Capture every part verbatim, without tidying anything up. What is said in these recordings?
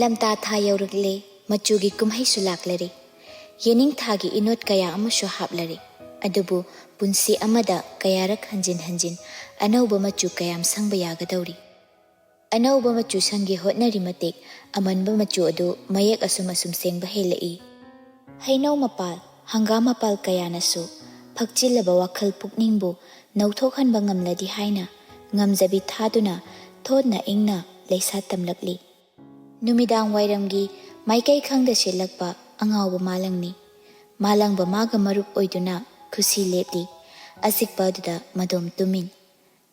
ꯂꯝꯇꯥ ꯊꯥ ꯌꯧꯔꯛꯂꯦ, ꯃꯆꯨꯒꯤ ꯀꯨꯝꯍꯩꯁꯨ ꯂꯥꯛꯂꯔꯦ꯫ ꯌꯦꯅꯤꯡꯊꯥꯒꯤ ꯏꯅꯣꯠ ꯀꯌꯥ ꯑꯃꯁꯨ ꯍꯥꯞꯂꯔꯦ꯫ ꯑꯗꯨꯕꯨ ꯄꯨꯟꯁꯤ ꯑꯃꯗ ꯀꯌꯥꯔꯛ ꯍꯟꯖꯤꯟ ꯍꯟꯖꯤꯟ ꯑꯅꯧꯕ ꯃꯆꯨ ꯀꯌꯥꯝ ꯁꯪꯕ ꯌꯥꯒꯗꯧꯔꯤ? ꯑꯅꯧꯕ ꯃꯆꯨ ꯁꯪꯒꯦ ꯍꯣꯠꯅꯔꯤ ꯃꯇꯤꯛ ꯑꯃꯟꯕ ꯃꯆꯨ ꯑꯗꯨ ꯃꯌꯦꯛ ꯑꯁꯨꯝ ꯑꯁꯨꯝ ꯁꯦꯡꯕ ꯍꯦꯜꯂꯛꯏ꯫ ꯍꯩꯅꯧ ꯃꯄꯥꯜ, ꯍꯪꯒꯥꯝ ꯃꯄꯥꯜ ꯀꯌꯥꯅꯁꯨ ꯐꯛꯆꯤꯜꯂꯕ ꯋꯥꯈꯜ ꯄꯨꯛꯅꯤꯡꯕꯨ ꯅꯧꯊꯣꯛꯍꯟꯕ ꯉꯝꯂꯗꯤ ꯍꯥꯏꯅ ꯉꯝꯖꯕꯤ ꯊꯥꯗꯨꯅ ꯊꯣꯠꯅ ꯏꯪꯅ ꯂꯩꯁꯥ ꯇꯝꯂꯛꯂꯤ꯫ ꯅꯨꯃꯤꯗꯥꯡ ꯋꯥꯏꯔꯝꯒꯤ ꯃꯥꯏꯀꯩ ꯈꯪꯗ ꯁꯤꯠꯂꯛꯄ ꯑꯉꯥꯎꯕ ꯃꯥꯂꯪꯅꯤ꯫ ꯃꯥꯂꯪꯕ ꯃꯥꯒ ꯃꯔꯨꯞ ꯑꯣꯏꯗꯨꯅ ꯈꯨꯁꯤ ꯂꯦꯞꯂꯤ꯫ ꯑꯆꯤꯛꯄ ꯑꯗꯨꯗ ꯃꯗꯣꯝ ꯇꯨꯃꯤꯟ꯫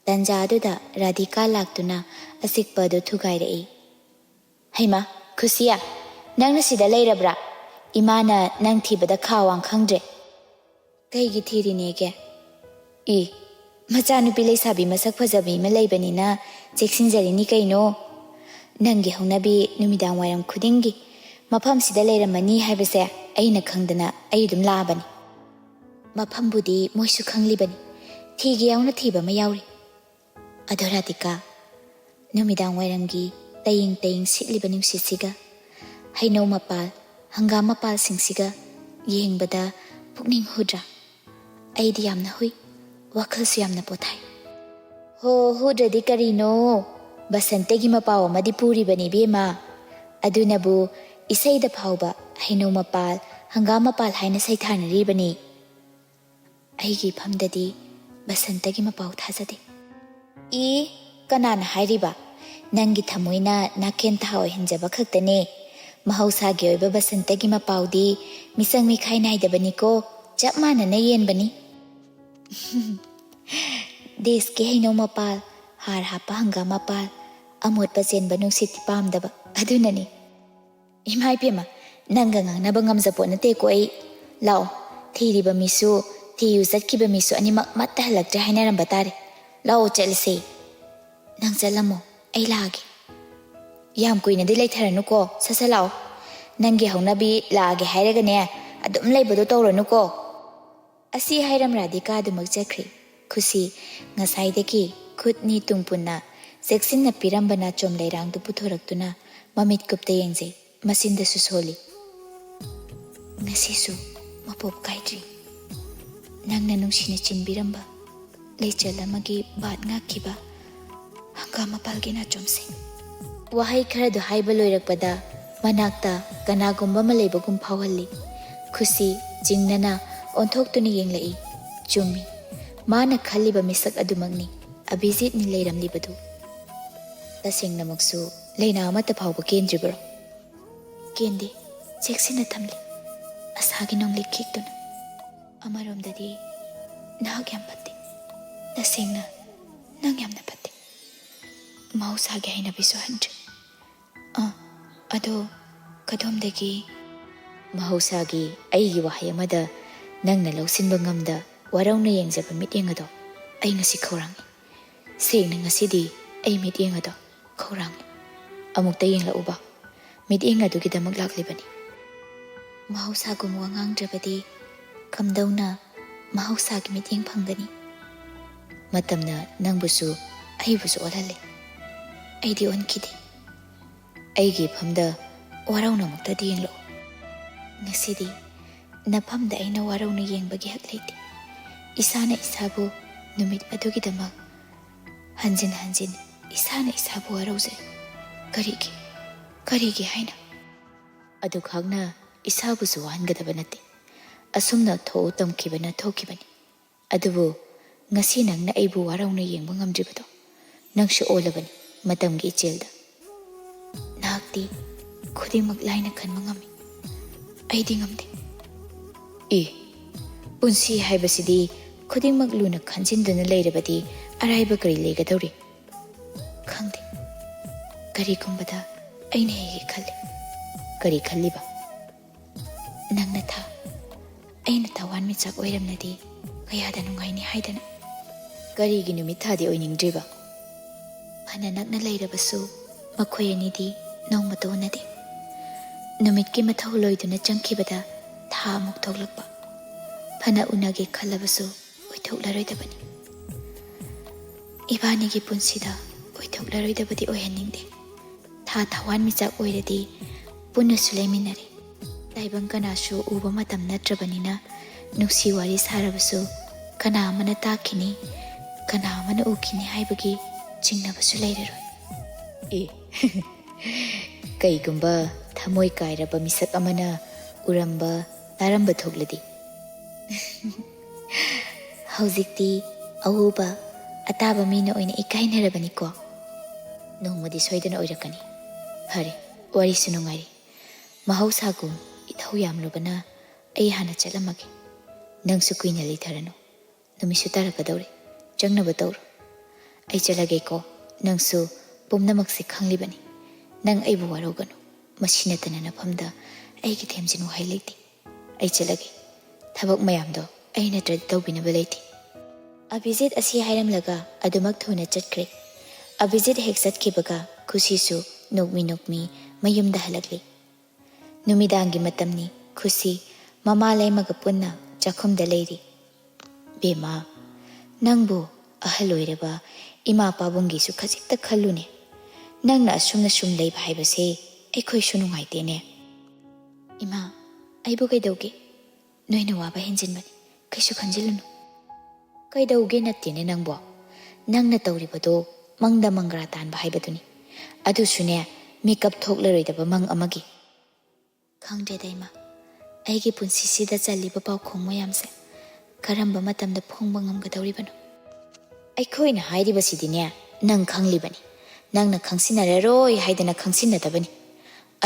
ꯇꯟꯖꯥ ꯑꯗꯨꯗ ꯔꯥꯙꯤꯀꯥ ꯂꯥꯛꯇꯨꯅ ꯑꯆꯤꯛꯄ ꯑꯗꯨ ꯊꯨꯒꯥꯏꯔꯛꯏ꯫ "ꯍꯩꯃꯥ, ꯈꯨꯁꯤꯌꯥ, ꯅꯪꯅ ꯁꯤꯗ ꯂꯩꯔꯕ꯭ꯔꯥ? ꯏꯃꯥꯅ ꯅꯪ ꯊꯤꯕꯗ ꯈꯥ ꯋꯥꯡ ꯈꯪꯗ꯭ꯔꯦ꯫" "ꯀꯩꯒꯤ ꯊꯤꯔꯤꯅꯦꯒꯦ?" "ꯏ, ꯃꯆꯥꯅꯨꯄꯤ ꯂꯩꯁꯥꯕꯤ ꯃꯁꯛ ꯐꯖꯕꯤ ꯑꯃ ꯂꯩꯕꯅꯤꯅ ꯆꯦꯛꯁꯤꯟꯖꯔꯤꯅꯤ ꯀꯩꯅꯣ꯫ ꯅꯪꯒꯤ ꯍꯧꯅꯕꯤ ꯅꯨꯃꯤꯗꯥꯡ ꯋꯥꯏꯔꯝ ꯈꯨꯗꯤꯡꯒꯤ ꯃꯐꯝꯁꯤꯗ ꯂꯩꯔꯝꯃꯅꯤ ꯍꯥꯏꯕꯁꯦ ꯑꯩꯅ ꯈꯪꯗꯅ ꯑꯩ ꯑꯗꯨꯝ ꯂꯥꯛꯑꯕꯅꯤ꯫ ꯃꯐꯝꯕꯨꯗꯤ ꯃꯣꯏꯁꯨ ꯈꯪꯂꯤꯕꯅꯤ, ꯊꯤꯒꯦ ꯌꯥꯎꯅ ꯊꯤꯕ ꯑꯃ ꯌꯥꯎꯔꯤ꯫" ꯑꯗꯣ ꯔꯥꯙꯤꯀꯥ, ꯅꯨꯃꯤꯗꯥꯡ ꯋꯥꯏꯔꯝꯒꯤ ꯇꯌꯤꯡ ꯇꯌꯤꯡ ꯁꯤꯠꯂꯤꯕ ꯅꯨꯡꯁꯤꯠꯁꯤꯒ, ꯍꯩꯅꯧ ꯃꯄꯥꯜ, ꯍꯪꯒꯥꯝ ꯃꯄꯥꯜꯁꯤꯡꯁꯤꯒ ꯌꯦꯡꯕꯗ ꯄꯨꯛꯅꯤꯡ ꯍꯨꯗ꯭ꯔꯥ? ꯑꯩꯗꯤ ꯌꯥꯝꯅ ꯍꯨꯏ, ꯋꯥꯈꯜꯁꯨ ꯌꯥꯝꯅ ꯄꯣꯊꯥꯏ꯫ ꯍꯣ, ꯍꯨꯗ꯭ꯔꯗꯤ ꯀꯔꯤꯅꯣ? ꯕꯁꯟꯇꯒꯤ ꯃꯄꯥꯎ ꯑꯃꯗꯤ ꯄꯨꯔꯤꯕꯅꯤ ꯏꯕꯦꯝꯃ꯫ ꯑꯗꯨꯅꯕꯨ ꯏꯁꯩꯗ ꯐꯥꯎꯕ ꯍꯩꯅꯧ ꯃꯄꯥꯜ, ꯍꯪꯒꯥꯝ ꯃꯄꯥꯜ ꯍꯥꯏꯅ ꯁꯩꯊꯥꯅꯔꯤꯕꯅꯤ꯫ ꯑꯩꯒꯤ ꯏꯐꯝꯗꯗꯤ ꯕꯁꯟꯇꯒꯤ ꯃꯄꯥꯎ ꯊꯥꯖꯗꯦ꯫ ꯏ, ꯀꯅꯥꯅ ꯍꯥꯏꯔꯤꯕ? ꯅꯪꯒꯤ ꯊꯃꯣꯏꯅ ꯅꯥꯀꯦꯟ ꯊꯥ ꯑꯣꯏꯍꯟꯖꯕ ꯈꯛꯇꯅꯦ꯫ ꯃꯍꯧꯁꯥꯒꯤ ꯑꯣꯏꯕ ꯕꯁꯟꯇꯒꯤ ꯃꯄꯥꯎꯗꯤ ꯃꯤꯆꯪ ꯃꯤꯈꯥꯏ ꯅꯥꯏꯗꯕꯅꯤꯀꯣ, ꯆꯞ ꯃꯥꯟꯅꯅ ꯌꯦꯟꯕꯅꯤ꯫ ꯗꯦꯁꯀꯤ ꯍꯩꯅꯧ ꯃꯄꯥꯜ, ꯍꯥꯔ ꯍꯥꯞꯄ ꯍꯪꯒꯥꯝ ꯃꯄꯥꯜ, ꯑꯃꯣꯠꯄ ꯆꯦꯟꯕ ꯅꯨꯡꯁꯤꯠꯇꯤ ꯄꯥꯝꯗꯕ, ꯑꯗꯨꯅꯅꯤ꯫ ꯏꯃꯥ ꯏꯕꯦꯝꯃ, ꯅꯪꯒ ꯉꯥꯡꯅꯕ ꯉꯝꯖꯄꯣꯠ ꯅꯠꯇꯦꯀꯣ ꯑꯩ꯫ ꯂꯥꯛꯑꯣ, ꯊꯤꯔꯤꯕ ꯃꯤꯁꯨ, ꯊꯤꯌꯨ ꯆꯠꯈꯤꯕ ꯃꯤꯁꯨ ꯑꯅꯤꯃꯛ ꯑꯃꯠꯇ ꯍꯜꯂꯛꯇ꯭ꯔꯦ ꯍꯥꯏꯅꯔꯝꯕ ꯇꯥꯔꯦ꯫ ꯂꯥꯛꯑꯣ ꯆꯠꯂꯁꯦ꯫ ꯅꯪ ꯆꯠꯂꯝꯃꯣ, ꯑꯩ ꯂꯥꯛꯑꯒꯦ꯫ ꯌꯥꯝ ꯀꯨꯏꯅꯗꯤ ꯂꯩꯊꯔꯅꯨꯀꯣ, ꯁꯠ ꯁꯠ ꯂꯥꯛꯑꯣ꯫ ꯅꯪꯒꯤ ꯍꯧꯅꯕꯤ ꯂꯥꯛꯑꯒꯦ ꯍꯥꯏꯔꯒꯅꯦ, ꯑꯗꯨꯝ ꯂꯩꯕꯗꯣ ꯇꯧꯔꯅꯨꯀꯣ꯫ ꯑꯁꯤ ꯍꯥꯏꯔꯝ ꯔꯥꯙꯤꯀꯥ ꯑꯗꯨꯃꯛ ꯆꯠꯈ꯭ꯔꯦ꯫ ꯈꯨꯁꯤ ꯉꯁꯥꯏꯗꯒꯤ ꯈꯨꯠꯅꯤ ꯇꯨꯡ ꯄꯨꯟꯅ ꯆꯦꯛꯁꯤꯟꯅ ꯄꯤꯔꯝꯕ ꯅꯥꯆꯣꯝ ꯂꯩꯔꯥꯡꯗꯨ ꯄꯨꯊꯣꯔꯛꯇꯨꯅ ꯃꯃꯤꯠ ꯀꯨꯞꯇ ꯌꯦꯡꯖꯩ, ꯃꯆꯤꯟꯗꯁꯨ ꯁꯣꯜꯂꯤ꯫ "ꯉꯁꯤꯁꯨ ꯃꯄꯣꯞ ꯀꯥꯏꯗ꯭ꯔꯤ꯫ ꯅꯪꯅ ꯅꯨꯡꯁꯤꯅ ꯆꯤꯟꯕꯤꯔꯝꯕ ꯂꯩꯆꯜ ꯑꯃꯒꯤ ꯕꯥꯠ ꯉꯥꯛꯈꯤꯕ ꯍꯪꯒꯥꯝ ꯃꯄꯥꯜꯒꯤ ꯅꯥꯆꯣꯝꯁꯤꯡ꯫" ꯋꯥꯍꯩ ꯈꯔꯗꯨ ꯍꯥꯏꯕ ꯂꯣꯏꯔꯛꯄꯗ ꯃꯅꯥꯛꯇ ꯀꯅꯥꯒꯨꯝꯕ ꯑꯃ ꯂꯩꯕꯒꯨꯝ ꯐꯥꯎꯍꯜꯂꯤ꯫ ꯈꯨꯁꯤ ꯆꯤꯡꯅꯅ ꯑꯣꯟꯊꯣꯛꯇꯨꯅ ꯌꯦꯡꯂꯛꯏ꯫ ꯆꯨꯝꯃꯤ, ꯃꯥꯅ ꯈꯜꯂꯤꯕ ꯃꯤꯁꯛ ꯑꯗꯨꯃꯛꯅꯤ ꯑꯚꯤꯖꯤꯠꯅꯤ ꯂꯩꯔꯝꯂꯤꯕꯗꯨ꯫ "ꯇꯁꯦꯡꯅꯃꯛꯁꯨ ꯂꯥꯏꯅꯥ ꯑꯃꯠꯇ ꯐꯥꯎꯕ ꯀꯦꯟꯗ꯭ꯔꯤꯕꯔꯣ?" "ꯀꯦꯟꯗꯦ, ꯆꯦꯛꯁꯤꯟꯅ ꯊꯝꯂꯤ, ꯑꯁꯥꯒꯤ ꯅꯣꯡꯂꯤꯛ ꯈꯤꯛꯇꯨꯅ꯫ ꯑꯃꯔꯣꯝꯗꯗꯤ ꯅꯍꯥꯛ ꯌꯥꯝ ꯐꯠꯇꯦ꯫ ꯇꯁꯦꯡꯅ ꯅꯪ ꯌꯥꯝꯅ ꯐꯠꯇꯦ꯫ ꯃꯍꯧꯁꯥꯒꯤ ꯍꯩꯅꯕꯤꯁꯨ ꯍꯟꯗ꯭ꯔꯦ꯫ ꯑꯥ, ꯑꯗꯣ ꯀꯗꯣꯝꯗꯒꯤ?" "ꯃꯍꯧꯁꯥꯒꯤ ꯑꯩꯒꯤ ꯋꯥꯍꯩ ꯑꯃꯗ ꯅꯪꯅ ꯂꯧꯁꯤꯟꯕ ꯉꯝꯗ ꯋꯥꯔꯧꯅ ꯌꯦꯡꯖꯕ ꯃꯤꯠꯌꯦꯡ ꯑꯗꯣ ꯑꯩ ꯉꯁꯤ ꯈꯧꯔꯥꯡꯉꯤ꯫ ꯁꯦꯡꯅ ꯉꯁꯤꯗꯤ ꯑꯩ ꯃꯤꯠꯌꯦꯡ ꯑꯗꯣ ꯈꯧꯔꯥꯡꯉꯤ꯫ ꯑꯃꯨꯛꯇ ꯌꯦꯡꯂꯛꯎꯕ, ꯃꯤꯠꯌꯦꯡ ꯑꯗꯨꯒꯤꯗꯃꯛ ꯂꯥꯛꯂꯤꯕꯅꯤ꯫" "ꯃꯍꯧꯁꯥꯒꯨꯝ ꯋꯥ ꯉꯥꯡꯗ꯭ꯔꯕꯗꯤ ꯀꯝꯗꯧꯅ ꯃꯍꯧꯁꯥꯒꯤ ꯃꯤꯠꯌꯦꯡ ꯐꯪꯒꯅꯤ?" "ꯃꯇꯝꯅ ꯅꯪꯕꯨꯁꯨ ꯑꯩꯕꯨꯁꯨ ꯑꯣꯜꯍꯜꯂꯦ꯫ ꯑꯩꯗꯤ ꯑꯣꯟꯈꯤꯗꯦ꯫" "ꯑꯩꯒꯤ ꯏꯐꯝꯗ ꯋꯥꯔꯧꯅꯃꯛꯇꯗꯤ ꯌꯦꯡꯂꯛꯎ꯫" "ꯉꯁꯤꯗꯤ ꯅꯐꯝꯗ ꯑꯩꯅ ꯋꯥꯔꯧꯅ ꯌꯦꯡꯕꯒꯤ ꯍꯛ ꯂꯩꯇꯦ꯫ ꯏꯁꯥꯅ ꯏꯁꯥꯕꯨ ꯅꯨꯃꯤꯠ ꯑꯗꯨꯒꯤꯗꯃꯛ ꯍꯟꯖꯤꯟ ꯍꯟꯖꯤꯟ ꯏꯁꯥꯅ ꯏꯁꯥꯕꯨ ꯋꯥꯔꯧꯖꯩ꯫ ꯀꯔꯤꯒꯤ? ꯀꯔꯤꯒꯤ ꯍꯥꯏꯅ?" "ꯑꯗꯨꯈꯛꯅ ꯏꯁꯥꯕꯨꯁꯨ ꯋꯥꯍꯟꯒꯗꯕ ꯅꯠꯇꯦ꯫ ꯑꯁꯨꯝꯅ ꯊꯣꯛꯎ ꯇꯝꯈꯤꯕꯅ ꯊꯣꯛꯈꯤꯕꯅꯤ꯫ ꯑꯗꯨꯕꯨ ꯉꯁꯤ ꯅꯪꯅ ꯑꯩꯕꯨ ꯋꯥꯔꯧꯅ ꯌꯦꯡꯕ ꯉꯝꯗ꯭ꯔꯤꯕꯗꯣ, ꯅꯪꯁꯨ ꯑꯣꯜꯂꯕꯅꯤ ꯃꯇꯝꯒꯤ ꯏꯆꯦꯜꯗ꯫ ꯅꯍꯥꯛꯇꯤ ꯈꯨꯗꯤꯡꯃꯛ ꯂꯥꯏꯅ ꯈꯟꯕ ꯉꯝꯃꯤ, ꯑꯩꯗꯤ ꯉꯝꯗꯦ꯫" "ꯏ, ꯄꯨꯟꯁꯤ ꯍꯥꯏꯕꯁꯤꯗꯤ ꯈꯨꯗꯤꯡꯃꯛ ꯂꯨꯅ ꯈꯟꯖꯤꯟꯗꯨꯅ ꯂꯩꯔꯕꯗꯤ ꯑꯔꯥꯏꯕ ꯀꯔꯤ ꯂꯩꯒꯗꯧꯔꯤ?" "ꯈꯪꯗꯦ, ꯀꯔꯤꯒꯨꯝꯕꯗ ꯑꯩꯅ ꯍꯦꯛ ꯍꯦꯛ ꯈꯜꯂꯤ꯫" "ꯀꯔꯤ ꯈꯜꯂꯤꯕ?" "ꯅꯪꯅ ꯊꯥ, ꯑꯩꯅ ꯊꯋꯥꯟꯃꯤꯆꯥꯛ ꯑꯣꯏꯔꯝꯂꯗꯤ ꯀꯌꯥꯗ ꯅꯨꯡꯉꯥꯏꯅꯤ ꯍꯥꯏꯗꯅ꯫" "ꯀꯔꯤꯒꯤ ꯅꯨꯃꯤꯠ ꯊꯥꯗꯤ ꯑꯣꯏꯅꯤꯡꯗ꯭ꯔꯤꯕ?" "ꯐꯅ ꯅꯛꯅ ꯂꯩꯔꯕꯁꯨ ꯃꯈꯣꯏ ꯑꯅꯤꯗꯤ ꯅꯣꯡꯃꯇ ꯎꯅꯗꯦ꯫ ꯅꯨꯃꯤꯠꯀꯤ ꯃꯊꯧ ꯂꯣꯏꯗꯨꯅ ꯆꯪꯈꯤꯕꯗ ꯊꯥ ꯑꯃꯨꯛ ꯊꯣꯛꯂꯛꯄ꯫ ꯐꯅ ꯎꯅꯒꯦ ꯈꯜꯂꯕꯁꯨ ꯑꯣꯏꯊꯣꯛꯂꯔꯣꯏꯗꯕꯅꯤ꯫ ꯏꯕꯥꯅꯤꯒꯤ ꯄꯨꯟꯁꯤꯗ ꯑꯣꯏꯊꯣꯛꯂꯔꯣꯏꯗꯕꯗꯤ ꯑꯣꯏꯍꯟꯅꯤꯡꯗꯦ꯫ ꯊꯥ ꯊꯋꯥꯟꯃꯤꯆꯥꯛ ꯑꯣꯏꯔꯗꯤ ꯄꯨꯟꯅꯁꯨ ꯂꯩꯃꯤꯟꯅꯔꯦ꯫ ꯇꯥꯏꯕꯪ ꯀꯅꯥꯁꯨ ꯎꯕ ꯃꯇꯝ ꯅꯠꯇ꯭ꯔꯕꯅꯤꯅ ꯅꯨꯡꯁꯤ ꯋꯥꯔꯤ ꯁꯥꯔꯕꯁꯨ ꯀꯅꯥ ꯑꯃꯅ ꯇꯥꯈꯤꯅꯤ, ꯀꯅꯥ ꯑꯃꯅ ꯎꯈꯤꯅꯤ ꯍꯥꯏꯕꯒꯤ ꯆꯤꯡꯅꯕꯁꯨ ꯂꯩꯔꯔꯣꯏ꯫ ꯑꯦ, ꯀꯩꯒꯨꯝꯕ ꯊꯃꯣꯏ ꯀꯥꯏꯔꯕ ꯃꯤꯁꯛ ꯑꯃꯅ ꯎꯔꯝꯕ ꯇꯥꯔꯝꯕ ꯊꯣꯛꯂꯗꯤ? ꯍꯧꯖꯤꯛꯇꯤ ꯑꯎꯕ ꯑꯇꯥꯕ ꯃꯤꯅ ꯑꯣꯏꯅ ꯏꯀꯥꯏꯅꯔꯕꯅꯤꯀꯣ꯫ ꯅꯣꯡꯃꯗꯤ ꯁꯣꯏꯗꯅ ꯑꯣꯏꯔꯛꯀꯅꯤ꯫ ꯐꯔꯦ, ꯋꯥꯔꯤꯁꯨ ꯅꯨꯡꯉꯥꯏꯔꯤ꯫ ꯃꯍꯧꯁꯥꯒꯨꯝ ꯏꯊꯧ ꯌꯥꯝꯂꯨꯕꯅ ꯑꯩ ꯍꯥꯟꯅ ꯆꯠꯂꯝꯃꯒꯦ꯫ ꯅꯪꯁꯨ ꯀꯨꯏꯅ ꯂꯩꯊꯔꯅꯨ꯫ ꯅꯨꯃꯤꯠꯁꯨ ꯇꯥꯔꯛꯀꯗꯧꯔꯦ꯫ ꯆꯪꯅꯕ ꯇꯧꯔꯣ꯫ ꯑꯩ ꯆꯠꯂꯒꯦꯀꯣ꯫ ꯅꯪꯁꯨ ꯄꯨꯝꯅꯃꯛꯁꯦ ꯈꯪꯂꯤꯕꯅꯤ꯫ ꯅꯪ ꯑꯩꯕꯨ ꯋꯥꯔꯧꯒꯅꯨ꯫ ꯃꯁꯤ ꯅꯠꯇꯅ ꯅꯐꯝꯗ ꯑꯩꯒꯤ ꯊꯦꯝꯖꯤꯟ ꯋꯥꯍꯩ ꯂꯩꯇꯦ꯫ ꯑꯩ ꯆꯠꯂꯒꯦ꯫ ꯊꯕꯛ ꯃꯌꯥꯝꯗꯣ ꯑꯩ ꯅꯠꯇ꯭ꯔꯗꯤ ꯇꯧꯕꯤꯅꯕ ꯂꯩꯇꯦ꯫ ꯑꯚꯤꯖꯤꯠ ꯑꯁꯤ ꯍꯥꯏꯔꯝꯂꯒ ꯑꯗꯨꯃꯛ ꯊꯨꯅ ꯆꯠꯈ꯭ꯔꯦ꯫ ꯑꯚꯤꯖꯤꯠ ꯍꯦꯛ ꯆꯠꯈꯤꯕꯒ ꯈꯨꯁꯤꯁꯨ ꯅꯣꯛꯃꯤ ꯅꯣꯛꯃꯤ ꯃꯌꯨꯝꯗ ꯍꯜꯂꯛꯂꯤ꯫ ꯅꯨꯃꯤꯗꯥꯡꯒꯤ ꯃꯇꯝꯅꯤ꯫ ꯈꯨꯁꯤ ꯃꯃꯥ ꯂꯩꯃꯒ ꯄꯨꯟꯅ ꯆꯥꯛꯈꯨꯝꯗ ꯂꯩꯔꯤ꯫ "ꯕꯦꯝꯃ, ꯅꯪꯕꯨ ꯑꯍꯜ ꯑꯣꯏꯔꯕ ꯏꯃꯥ ꯄꯥꯕꯨꯡꯒꯤꯁꯨ ꯈꯖꯤꯛꯇ ꯈꯜꯂꯨꯅꯦ꯫ ꯅꯪꯅ ꯑꯁꯨꯝꯅ ꯁꯨꯝ ꯂꯩꯕ ꯍꯥꯏꯕꯁꯦ ꯑꯩꯈꯣꯏꯁꯨ ꯅꯨꯡꯉꯥꯏꯇꯦꯅꯦ꯫" "ꯏꯃꯥ, ꯑꯩꯕꯨ ꯀꯩꯗꯧꯒꯦ? ꯅꯣꯏꯅ ꯋꯥꯕ ꯍꯦꯟꯖꯤꯟꯕꯅꯤ, ꯀꯩꯁꯨ ꯈꯟꯖꯤꯜꯂꯨꯅꯨ꯫" "ꯀꯩꯗꯧꯒꯦ ꯅꯠꯇꯦꯅꯦ ꯅꯪꯕꯣ꯫ ꯅꯪꯅ ꯇꯧꯔꯤꯕꯗꯣ ꯃꯪꯗ ꯃꯪꯒ꯭ꯔꯥ ꯇꯥꯟꯕ ꯍꯥꯏꯕꯗꯨꯅꯤ꯫ ꯑꯗꯨꯁꯨꯅꯦ, ꯃꯤꯀꯞ ꯊꯣꯛꯂꯔꯣꯏꯗꯕ ꯃꯪ ꯑꯃꯒꯤ꯫" "ꯈꯪꯗ꯭ꯔꯦꯗ ꯏꯃꯥ, ꯑꯩꯒꯤ ꯄꯨꯟꯁꯤꯁꯤꯗ ꯆꯜꯂꯤꯕ ꯄꯥꯎꯈꯣꯡ ꯃꯌꯥꯝꯁꯦ ꯀꯔꯝꯕ ꯃꯇꯝꯗ ꯐꯣꯡꯕ ꯉꯝꯒꯗꯧꯔꯤꯕꯅꯣ?" "ꯑꯩꯈꯣꯏꯅ ꯍꯥꯏꯔꯤꯕꯁꯤꯗꯤꯅꯦ, ꯅꯪ ꯈꯪꯂꯤꯕꯅꯤ꯫ ꯅꯪꯅ ꯈꯪꯁꯤꯟꯅꯔꯔꯣꯏ ꯍꯥꯏꯗꯅ ꯈꯪꯁꯤꯟꯅꯗꯕꯅꯤ꯫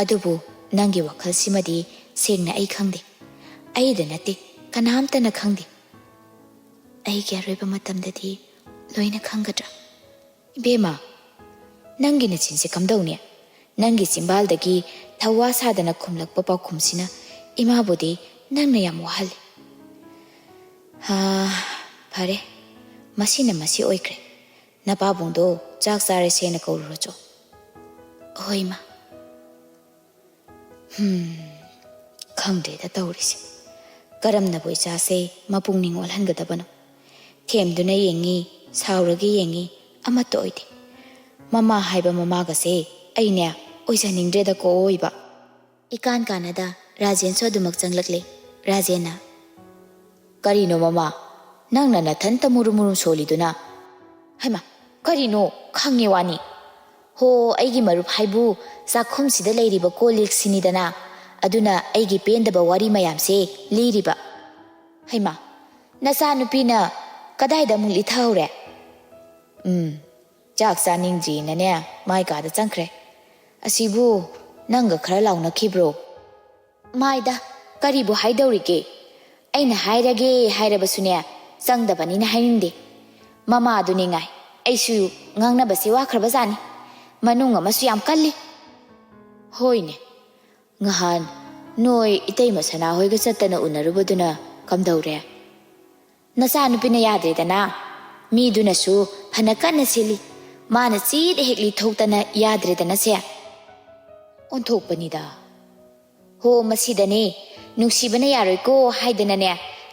ꯑꯗꯨꯕꯨ ꯅꯪꯒꯤ ꯋꯥꯈꯜꯁꯤꯃꯗꯤ ꯁꯦꯡꯅ ꯑꯩ ꯈꯪꯗꯦ꯫ ꯑꯩꯗ ꯅꯠꯇꯦ, ꯀꯅꯥꯝꯇꯅ ꯈꯪꯗꯦ꯫ ꯑꯩꯒꯤ ꯑꯔꯣꯏꯕ ꯃꯇꯝꯗꯗꯤ ꯂꯣꯏꯅ ꯈꯪꯒꯗ꯭ꯔꯥ?" "ꯏꯕꯦꯝꯃ, ꯅꯪꯒꯤ ꯅꯆꯤꯟꯁꯦ ꯀꯝꯗꯧꯅꯤ? ꯅꯪꯒꯤ ꯆꯤꯝꯕꯥꯜꯗꯒꯤ ꯊꯧꯋꯥ ꯁꯥꯗꯅ ꯈꯨꯝꯂꯛꯄ ꯄꯥꯎꯈꯨꯝꯁꯤꯅ ꯏꯃꯥꯕꯨꯗꯤ ꯅꯪꯅ ꯌꯥꯝ ꯋꯥꯍꯜꯂꯤ꯫" "ꯍꯥ, ꯐꯔꯦ, ꯃꯁꯤꯅ ꯃꯁꯤ ꯑꯣꯏꯈ꯭ꯔꯦ꯫ ꯅꯄꯥꯕꯨꯡꯗꯣ ꯆꯥꯛ ꯆꯥꯔꯁꯦꯅ ꯀꯧꯔꯨꯔꯣ ꯆꯣ꯫" "ꯍꯣꯏ, ꯏꯃꯥ꯫" ꯍꯝ, ꯈꯪꯗ꯭ꯔꯦꯗ ꯇꯧꯔꯤꯁꯦ꯫ ꯀꯔꯝꯅꯕꯨ ꯏꯆꯥꯁꯦ ꯃꯄꯨꯛꯅꯤꯡ ꯑꯣꯜꯍꯟꯒꯗꯕꯅꯣ? ꯊꯦꯝꯗꯨꯅ ꯌꯦꯡꯉꯤ, ꯁꯥꯎꯔꯒ ꯌꯦꯡꯉꯤ, ꯑꯃꯠꯇ ꯑꯣꯏꯗꯦ꯫ ꯃꯃꯥ ꯍꯥꯏꯕ ꯃꯃꯥꯒꯁꯦ ꯑꯩꯅꯦ ꯑꯣꯏꯖꯅꯤꯡꯗ꯭ꯔꯦꯗꯀꯣ ꯑꯣꯏꯕ꯫ ꯏꯀꯥꯟ ꯀꯥꯟꯅꯗ ꯔꯥꯖꯦꯟꯁꯨ ꯑꯗꯨꯃꯛ ꯆꯪꯂꯛꯂꯦ꯫ ꯔꯥꯖꯦꯟꯅ, "ꯀꯔꯤꯅꯣ ꯃꯃꯥ? ꯅꯪꯅ ꯅꯊꯟꯇ ꯃꯨꯔꯨꯝ ꯃꯨꯔꯨꯝ ꯁꯣꯜꯂꯤꯗꯨꯅ?" "ꯍꯩꯃꯥ, ꯀꯔꯤꯅꯣ? ꯈꯪꯉꯦ ꯋꯥꯅꯤ꯫ ꯍꯣ, ꯑꯩꯒꯤ ꯃꯔꯨꯞ ꯍꯥꯏꯕꯨ ꯆꯥꯛꯈꯨꯝꯁꯤꯗ ꯂꯩꯔꯤꯕ ꯀꯣꯜ ꯂꯤꯛꯁꯤꯅꯤꯗꯅ꯫ ꯑꯗꯨꯅ ꯑꯩꯒꯤ ꯄꯦꯟꯗꯕ ꯋꯥꯔꯤ ꯃꯌꯥꯝꯁꯦ ꯂꯤꯔꯤꯕ꯫ ꯍꯩꯃꯥ, ꯅꯆꯥꯅꯨꯄꯤꯅ ꯀꯗꯥꯏꯗ ꯑꯃꯨꯛ ꯂꯤꯊꯍꯧꯔꯦ?" "ꯎꯝ, ꯆꯥꯛ ꯆꯥꯅꯤꯡꯗ꯭ꯔꯤꯅꯅꯦ ꯃꯥꯏ ꯀꯥꯗ ꯆꯪꯈ꯭ꯔꯦ꯫ ꯑꯁꯤꯕꯨ ꯅꯪꯒ ꯈꯔ ꯂꯥꯎꯅꯈꯤꯕ꯭ꯔꯣ?" "ꯃꯥꯏꯗ, ꯀꯔꯤꯕꯨ ꯍꯥꯏꯗꯧꯔꯤꯒꯦ? ꯑꯩꯅ ꯍꯥꯏꯔꯒꯦ ꯍꯥꯏꯔꯕꯁꯨꯅꯦ, ꯆꯪꯗꯕꯅꯤꯅ ꯍꯥꯏꯅꯤꯡꯗꯦ꯫ ꯃꯃꯥꯗꯨꯅꯤ ꯉꯥꯏ, ꯑꯩꯁꯨ ꯉꯥꯡꯅꯕꯁꯦ ꯋꯥꯈ꯭ꯔꯕꯖꯥꯠꯅꯤ꯫ ꯃꯅꯨꯡ ꯑꯃꯁꯨ ꯌꯥꯝ ꯀꯜꯂꯤ꯫ ꯍꯣꯏꯅꯦ, ꯉꯍꯥꯟ ꯅꯣꯏ ꯏꯇꯩꯃ ꯁꯅꯥꯍꯣꯏꯒ ꯆꯠꯇꯅ ꯎꯅꯔꯨꯕꯗꯨꯅ ꯀꯝꯗꯧꯔꯦ?" "ꯅꯆꯥꯅꯨꯄꯤꯅ ꯌꯥꯗ꯭ꯔꯦꯗꯅ꯫ ꯃꯤꯗꯨꯅꯁꯨ ꯐꯅ ꯀꯟꯅ ꯁꯤꯜꯂꯤ꯫ ꯃꯥꯅ ꯆꯦꯠ ꯍꯦꯛ ꯂꯤꯊꯣꯛꯇꯅ ꯌꯥꯗ꯭ꯔꯦꯗꯅ ꯁꯦ꯫ ꯑꯣꯟꯊꯣꯛꯄꯅꯤꯗ꯫ ꯍꯣ, ꯃꯁꯤꯗꯅꯦ ꯅꯨꯡꯁꯤꯕꯅ ꯌꯥꯔꯣꯏꯀꯣ ꯍꯥꯏꯗꯅꯅꯦ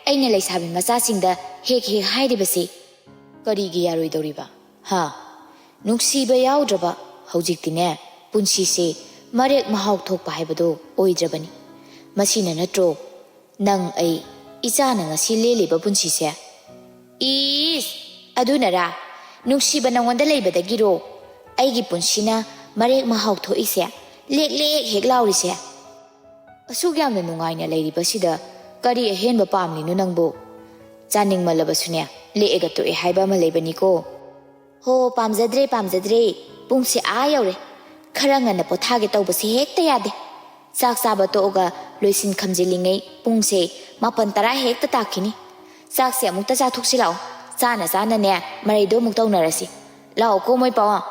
ꯑꯩꯅ ꯂꯩꯁꯥꯕꯤ ꯃꯆꯥꯁꯤꯡꯗ ꯍꯦꯛ ꯍꯦꯛ ꯍꯥꯏꯔꯤꯕꯁꯤ꯫" "ꯀꯔꯤꯒꯤ ꯌꯥꯔꯣꯏꯗꯧꯔꯤꯕ? ꯍꯥ? ꯅꯨꯡꯁꯤꯕ ꯌꯥꯎꯗ꯭ꯔꯕ ꯍꯧꯖꯤꯛꯇꯤꯅꯦ ꯄꯨꯟꯁꯤꯁꯦ ꯃꯔꯦꯛ ꯃꯍꯥꯎ ꯊꯣꯛꯄ ꯍꯥꯏꯕꯗꯣ ꯑꯣꯏꯗ꯭ꯔꯕꯅꯤ꯫ ꯃꯁꯤꯅ ꯅꯠꯇ꯭ꯔꯣ ꯅꯪ ꯑꯩ ꯏꯆꯥꯅ ꯉꯁꯤ ꯂꯦꯜꯂꯤꯕ ꯄꯨꯟꯁꯤꯁꯦ?" "ꯏꯁ, ꯑꯗꯨꯅꯔꯥ? ꯅꯨꯡꯁꯤꯕ ꯅꯉꯣꯟꯗ ꯂꯩꯕꯗꯒꯤꯔꯣ ꯑꯩꯒꯤ ꯄꯨꯟꯁꯤꯅ ꯃꯔꯦꯛ ꯃꯍꯥꯎ ꯊꯣꯛꯏꯁꯦ, ꯂꯦꯛ ꯂꯦꯛ ꯍꯦꯛ ꯂꯥꯎꯔꯤꯁꯦ?" "ꯑꯁꯨꯛ ꯌꯥꯝꯅ ꯅꯨꯡꯉꯥꯏꯅ ꯂꯩꯔꯤꯕꯁꯤꯗ ꯀꯔꯤ ꯑꯍꯦꯟꯕ ꯄꯥꯝꯂꯤꯅꯣ ꯅꯪꯕꯨ? ꯆꯥꯅꯤꯡꯃꯜꯂꯕꯁꯨꯅꯦ, ꯂꯦꯛꯑꯒ ꯇꯣꯛꯑꯦ ꯍꯥꯏꯕ ꯑꯃ ꯂꯩꯕꯅꯤꯀꯣ꯫" "ꯍꯣ, ꯄꯥꯝꯖꯗ꯭ꯔꯦ, ꯄꯥꯝꯖꯗ꯭ꯔꯦ꯫ ꯄꯨꯡꯁꯦ ꯑꯥ ꯌꯧꯔꯦ꯫ ꯈꯔ ꯉꯟꯅ ꯄꯣꯊꯥꯒꯦ ꯇꯧꯕꯁꯦ ꯍꯦꯛꯇ ꯌꯥꯗꯦ꯫ ꯆꯥꯛ ꯆꯥꯕ ꯇꯣꯛꯑꯒ ꯂꯣꯏꯁꯤꯟ ꯈꯝꯖꯤꯜꯂꯤꯉꯩ ꯄꯨꯡꯁꯦ ꯃꯥꯄꯟ ꯇꯔꯥ ꯍꯦꯛꯇ ꯇꯥꯈꯤꯅꯤ꯫ ꯆꯥꯛꯁꯦ ꯑꯃꯨꯛꯇ ꯆꯥꯊꯣꯛꯁꯤ ꯂꯥꯛꯑꯣ꯫ ꯆꯥꯅ ꯆꯥꯅꯅꯦ ꯃꯔꯩꯗꯣ ꯑꯃꯨꯛ ꯇꯧꯅꯔꯁꯤ꯫ ꯂꯥꯛꯑꯣꯀꯣ ꯃꯣꯏ ꯄꯥꯎ꯫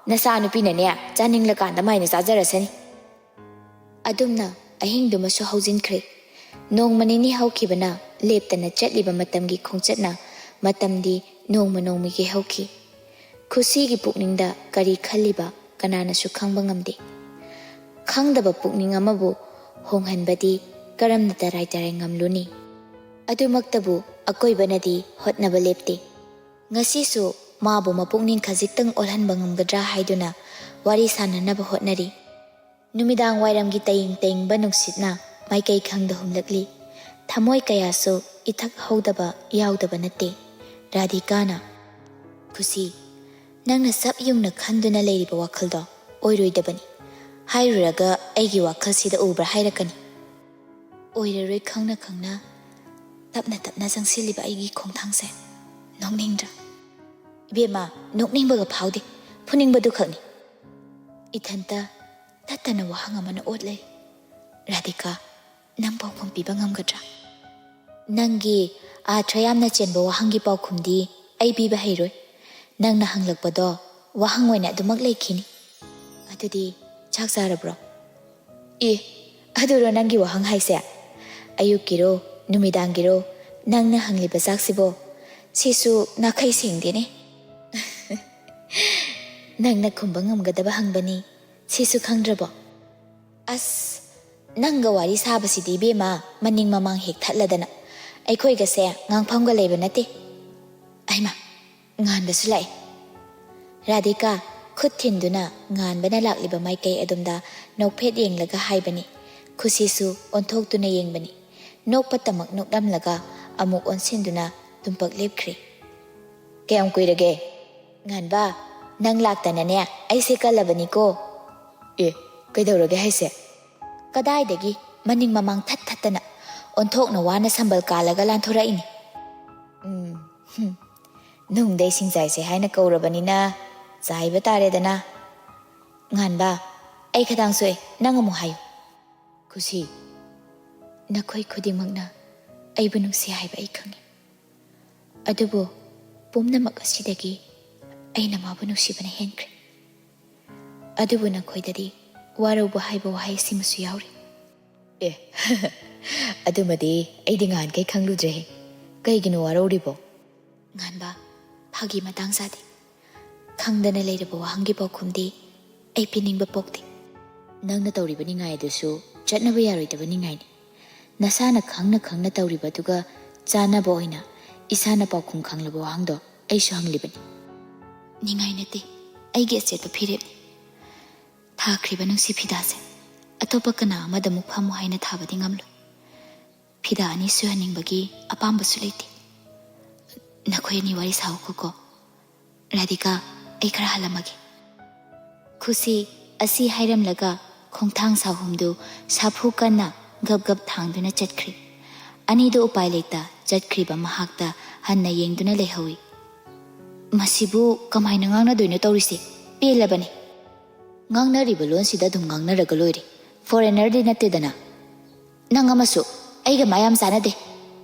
ꯅꯆꯥꯅꯨꯄꯤꯅꯅꯦ ꯆꯥꯅꯤꯡꯂꯀꯥꯟꯗ ꯃꯥꯏꯅ ꯆꯥꯖꯔꯁꯅꯤ꯫" ꯑꯗꯨꯝꯅ ꯑꯍꯤꯡꯗꯨꯃꯁꯨ ꯍꯧꯖꯤꯟꯈ꯭ꯔꯦ꯫ ꯅꯣꯡꯃ ꯅꯤꯅꯤ ꯍꯧꯈꯤꯕꯅ ꯂꯦꯞꯇꯅ ꯆꯠꯂꯤꯕ ꯃꯇꯝꯒꯤ ꯈꯣꯡꯆꯠꯅ ꯃꯇꯝꯗꯤ ꯅꯣꯡꯃ ꯅꯣꯡꯃꯒꯤ ꯍꯧꯈꯤ꯫ ꯈꯨꯁꯤꯒꯤ ꯄꯨꯛꯅꯤꯡꯗ ꯀꯔꯤ ꯈꯜꯂꯤꯕ ꯀꯅꯥꯅꯁꯨ ꯈꯪꯕ ꯉꯝꯗꯦ꯫ ꯈꯪꯗꯕ ꯄꯨꯛꯅꯤꯡ ꯑꯃꯕꯨ ꯍꯣꯡꯍꯟꯕꯗꯤ ꯀꯔꯝꯅ ꯇꯔꯥꯏ ꯇꯔꯥꯏ ꯉꯝꯂꯨꯅꯤ? ꯑꯗꯨꯃꯛꯇꯕꯨ ꯑꯀꯣꯏꯕꯅꯗꯤ ꯍꯣꯠꯅꯕ ꯂꯦꯞꯇꯦ꯫ ꯉꯁꯤꯁꯨ ꯃꯥꯕꯨ ꯃꯄꯨꯛꯅꯤꯡ ꯈꯖꯤꯛꯇꯪ ꯑꯣꯜꯍꯟꯕ ꯉꯝꯒꯗ꯭ꯔꯥ ꯍꯥꯏꯗꯨꯅ ꯋꯥꯔꯤ ꯁꯥꯟꯅꯅꯕ ꯍꯣꯠꯅꯔꯤ꯫ ꯅꯨꯃꯤꯗꯥꯡ ꯋꯥꯏꯔꯝꯒꯤ ꯇꯌꯤꯡ ꯇꯌꯤꯡꯕ ꯅꯨꯡꯁꯤꯠꯅ ꯃꯥꯏꯀꯩ ꯈꯪꯗ ꯍꯨꯝꯂꯛꯂꯤ꯫ ꯊꯃꯣꯏ ꯀꯌꯥꯁꯨ ꯏꯊꯛ ꯍꯧꯗꯕ ꯌꯥꯎꯗꯕ ꯅꯠꯇꯦ꯫ ꯔꯥꯙꯤꯀꯥꯅ, "ꯈꯨꯁꯤ, ꯅꯪꯅ ꯆꯞ ꯌꯨꯡꯅ ꯈꯟꯗꯨꯅ ꯂꯩꯔꯤꯕ ꯋꯥꯈꯜꯗꯣ ꯑꯣꯏꯔꯣꯏꯗꯕꯅꯤ꯫ ꯍꯥꯏꯔꯨꯔꯒ ꯑꯩꯒꯤ ꯋꯥꯈꯜꯁꯤꯗ ꯎꯕ꯭ꯔꯥ ꯍꯥꯏꯔꯛꯀꯅꯤ꯫ ꯑꯣꯏꯔꯔꯣꯏ ꯈꯪꯅ ꯈꯪꯅ, ꯇꯞꯅ ꯇꯞꯅ ꯆꯪꯁꯤꯜꯂꯤꯕ ꯑꯩꯒꯤ ꯈꯣꯡꯊꯥꯡꯁꯦ ꯅꯣꯛꯅꯤꯡꯗ꯭ꯔꯥ?" "ꯏꯕꯦꯝꯃ, ꯅꯣꯛꯅꯤꯡꯕꯒ ꯐꯥꯎꯗꯦ, ꯐꯨꯅꯤꯡꯕꯗꯨ ꯈꯛꯅꯤ꯫ ꯏꯊꯟꯇ ꯇꯠꯇꯅ ꯋꯥꯍꯪ ꯑꯃꯅ ꯑꯣꯠ ꯂꯩ꯫ ꯔꯥꯙꯤꯀꯥ, ꯅꯪ ꯄꯥꯎꯈꯨꯝ ꯄꯤꯕ ꯉꯝꯒꯗ꯭ꯔꯥ? ꯅꯪꯒꯤ ꯑꯥꯔꯊ ꯌꯥꯝꯅ ꯆꯦꯟꯕ ꯋꯥꯍꯪꯒꯤ ꯄꯥꯎꯈꯨꯝꯗꯤ ꯑꯩ ꯄꯤꯕ ꯍꯩꯔꯣꯏ꯫ ꯅꯪꯅ ꯍꯪꯂꯛꯄꯗꯣ ꯋꯥꯍꯪ ꯑꯣꯏꯅ ꯑꯗꯨꯃꯛ ꯂꯩꯈꯤꯅꯤ꯫ ꯑꯗꯨꯗꯤ ꯆꯥꯛ ꯆꯥꯔꯕ꯭ꯔꯣ?" "ꯑꯦ, ꯑꯗꯨꯔꯣ ꯅꯪꯒꯤ ꯋꯥꯍꯪ ꯍꯥꯏꯁꯦ? ꯑꯌꯨꯛꯀꯤꯔꯣ, ꯅꯨꯃꯤꯗꯥꯡꯒꯤꯔꯣ, ꯅꯪꯅ ꯍꯪꯂꯤꯕ ꯆꯥꯛꯁꯤꯕꯣ? ꯁꯤꯁꯨ ꯅꯥꯈꯩ ꯁꯦꯡꯗꯦꯅꯦ꯫" "ꯅꯪꯅ ꯈꯨꯝꯕ ꯉꯝꯒꯗꯕ ꯍꯪꯕꯅꯤ, ꯁꯤꯁꯨ ꯈꯪꯗ꯭ꯔꯕꯣ?" "ꯑꯁ, ꯅꯪꯒ ꯋꯥꯔꯤ ꯁꯥꯕꯁꯤꯗꯤ ꯏꯕꯦꯝꯃ, ꯃꯅꯤꯡ ꯃꯃꯥꯡ ꯍꯦꯛ ꯊꯠꯂꯗꯅ꯫ ꯑꯩꯈꯣꯏꯒꯁꯦ ꯉꯥꯡꯐꯝꯒ ꯂꯩꯕ ꯅꯠꯇꯦ꯫" ꯑꯩꯃ, ꯉꯥꯟꯕꯁꯨ ꯂꯥꯛꯑꯦ꯫ ꯔꯥꯙꯤꯀꯥ ꯈꯨꯠ ꯊꯤꯟꯗꯨꯅ ꯉꯥꯟꯕꯅ ꯂꯥꯛꯂꯤꯕ ꯃꯥꯏꯀꯩ ꯑꯗꯣꯝꯗ ꯅꯣꯛꯐꯦꯠ ꯌꯦꯡꯂꯒ ꯍꯥꯏꯕꯅꯤ꯫ ꯈꯨꯁꯤꯁꯨ ꯑꯣꯟꯊꯣꯛꯇꯨꯅ ꯌꯦꯡꯕꯅꯤ꯫ ꯅꯣꯛꯄꯇꯃꯛ ꯅꯣꯛꯂꯝꯂꯒ ꯑꯃꯨꯛ ꯑꯣꯟꯁꯤꯟꯗꯨꯅ ꯇꯨꯝꯄꯛ ꯂꯦꯞꯈ꯭ꯔꯦ꯫ "ꯀꯌꯥꯝ ꯀꯨꯏꯔꯒꯦ?" "ꯉꯥꯟꯕ, ꯅꯪ ꯂꯥꯛꯇꯅꯅꯦ ꯑꯩꯁꯦ ꯀꯜꯂꯕꯅꯤꯀꯣ꯫" "ꯑꯦ, ꯀꯩꯗꯧꯔꯒꯦ ꯍꯥꯏꯁꯦ?" "ꯀꯗꯥꯏꯗꯒꯤ ꯃꯅꯤꯡ ꯃꯃꯥꯡ ꯊꯠ ꯊꯠꯇꯅ ꯑꯣꯟꯊꯣꯛꯅ ꯋꯥꯅ ꯁꯝꯕꯜ ꯀꯥꯜꯂꯒ ꯂꯥꯟꯊꯣꯔꯛꯏꯅꯤ꯫" "ꯎꯝ, ꯍꯨꯝ, ꯅꯨꯡꯗ ꯏꯁꯤꯡ ꯆꯥꯏꯁꯦ ꯍꯥꯏꯅ ꯀꯧꯔꯕꯅꯤꯅ ꯆꯥꯏꯕ ꯇꯥꯔꯦꯗꯅ꯫" "ꯉꯥꯟꯕ, ꯑꯩ ꯈꯗꯥꯡ ꯁꯣꯛꯑꯦ, ꯅꯪ ꯑꯃꯨꯛ ꯍꯥꯏꯌꯨ꯫" "ꯈꯨꯁꯤ, ꯅꯈꯣꯏ ꯈꯨꯗꯤꯡꯃꯛꯅ ꯑꯩꯕꯨ ꯅꯨꯡꯁꯤ ꯍꯥꯏꯕ ꯑꯩ ꯈꯪꯏ꯫ ꯑꯗꯨꯕꯨ ꯄꯨꯝꯅꯃꯛ ꯑꯁꯤꯗꯒꯤ ꯑꯩꯅ ꯃꯥꯕꯨ ꯅꯨꯡꯁꯤꯕꯅ ꯍꯦꯟꯈ꯭ꯔꯦ꯫ ꯑꯗꯨꯕꯨ ꯅꯈꯣꯏꯗꯗꯤ ꯋꯥꯔꯧꯕ ꯍꯥꯏꯕ ꯋꯥꯍꯩ ꯑꯁꯤꯃꯁꯨ ꯌꯥꯎꯔꯤ꯫" "ꯑꯦ, ꯑꯗꯨꯃꯗꯤ ꯑꯩꯗꯤ ꯉꯍꯥꯟꯈꯩ ꯈꯪꯂꯨꯗ꯭ꯔꯦꯍꯦ꯫ ꯀꯩꯒꯤꯅꯣ ꯋꯥꯔꯧꯔꯤꯕꯣ?" "ꯉꯥꯟꯕ, ꯐꯥꯒꯤ ꯃꯇꯥꯡ ꯆꯥꯗꯦ꯫ ꯈꯪꯗꯅ ꯂꯩꯔꯕ ꯋꯥꯍꯪꯒꯤ ꯄꯥꯎꯈꯨꯝꯗꯤ ꯑꯩ ꯄꯤꯅꯤꯡꯕ ꯄꯣꯛꯇꯦ꯫" "ꯅꯪꯅ ꯇꯧꯔꯤꯕ ꯅꯤꯡꯉꯥꯏ ꯑꯗꯨꯁꯨ ꯆꯠꯅꯕ ꯌꯥꯔꯣꯏꯗꯕ ꯅꯤꯡꯉꯥꯏꯅꯤ꯫ ꯅꯁꯥꯅ ꯈꯪꯅ ꯈꯪꯅ ꯇꯧꯔꯤꯕꯗꯨꯒ ꯆꯥꯟꯅꯕ ꯑꯣꯏꯅ ꯏꯁꯥꯅ ꯄꯥꯎꯈꯨꯝ ꯈꯪꯂꯕ ꯋꯥꯍꯪꯗꯣ ꯑꯩꯁꯨ ꯍꯪꯂꯤꯕꯅꯤ꯫" "ꯅꯤꯡꯉꯥꯏ ꯅꯠꯇꯦ, ꯑꯩꯒꯤ ꯑꯆꯦꯠꯄ ꯐꯤꯔꯦꯞꯅꯤ꯫ ꯊꯥꯈ꯭ꯔꯤꯕ ꯅꯨꯡꯁꯤ ꯐꯤꯗꯥꯁꯦ ꯑꯇꯣꯞꯄ ꯀꯅꯥ ꯑꯃꯗ ꯑꯃꯨꯛ ꯐꯝꯃꯨ ꯍꯥꯏꯅ ꯊꯥꯕꯗꯤ ꯉꯝꯂꯣꯏ꯫ ꯐꯤꯗꯥ ꯑꯅꯤ ꯁꯨꯍꯟꯅꯤꯡꯕꯒꯤ ꯑꯄꯥꯝꯕꯁꯨ ꯂꯩꯇꯦ꯫ ꯅꯈꯣꯏ ꯑꯅꯤ ꯋꯥꯔꯤ ꯁꯥꯎꯈꯣꯀꯣ꯫ ꯔꯥꯙꯤꯀꯥ, ꯑꯩ ꯈꯔ ꯍꯜꯂꯝꯃꯒꯦ꯫ ꯈꯨꯁꯤ ꯑꯁꯤ ꯍꯥꯏꯔꯝꯂꯒ ꯈꯣꯡꯊꯥꯡ ꯁꯥꯍꯨꯝꯗꯨ ꯁꯥꯐꯨ ꯀꯟꯅ ꯒꯞ ꯒꯞ ꯊꯥꯡꯗꯨꯅ ꯆꯠꯈ꯭ꯔꯦ꯫ ꯑꯅꯤꯗꯨ ꯎꯄꯥꯏ ꯂꯩꯇ ꯆꯠꯈ꯭ꯔꯤꯕ ꯃꯍꯥꯛꯇ ꯍꯟꯅ ꯌꯦꯡꯗꯨꯅ ꯂꯩꯍꯧꯏ꯫ ꯃꯁꯤꯕꯨ ꯀꯃꯥꯏꯅ ꯉꯥꯡꯅꯗꯣꯏꯅꯣ ꯇꯧꯔꯤꯁꯦ? ꯄꯦꯜꯂꯕꯅꯤ꯫ ꯉꯥꯡꯅꯔꯤꯕ ꯂꯣꯟꯁꯤꯗ ꯑꯗꯨꯝ ꯉꯥꯡꯅꯔꯒ ꯂꯣꯏꯔꯦ꯫ ꯐꯣꯔꯦꯅꯔꯗꯤ ꯅꯠꯇꯦꯗꯅ꯫ ꯅꯪ ꯑꯃꯁꯨ ꯑꯩꯒ ꯃꯥ ꯌꯥꯝ ꯆꯥꯟꯅꯗꯦ꯫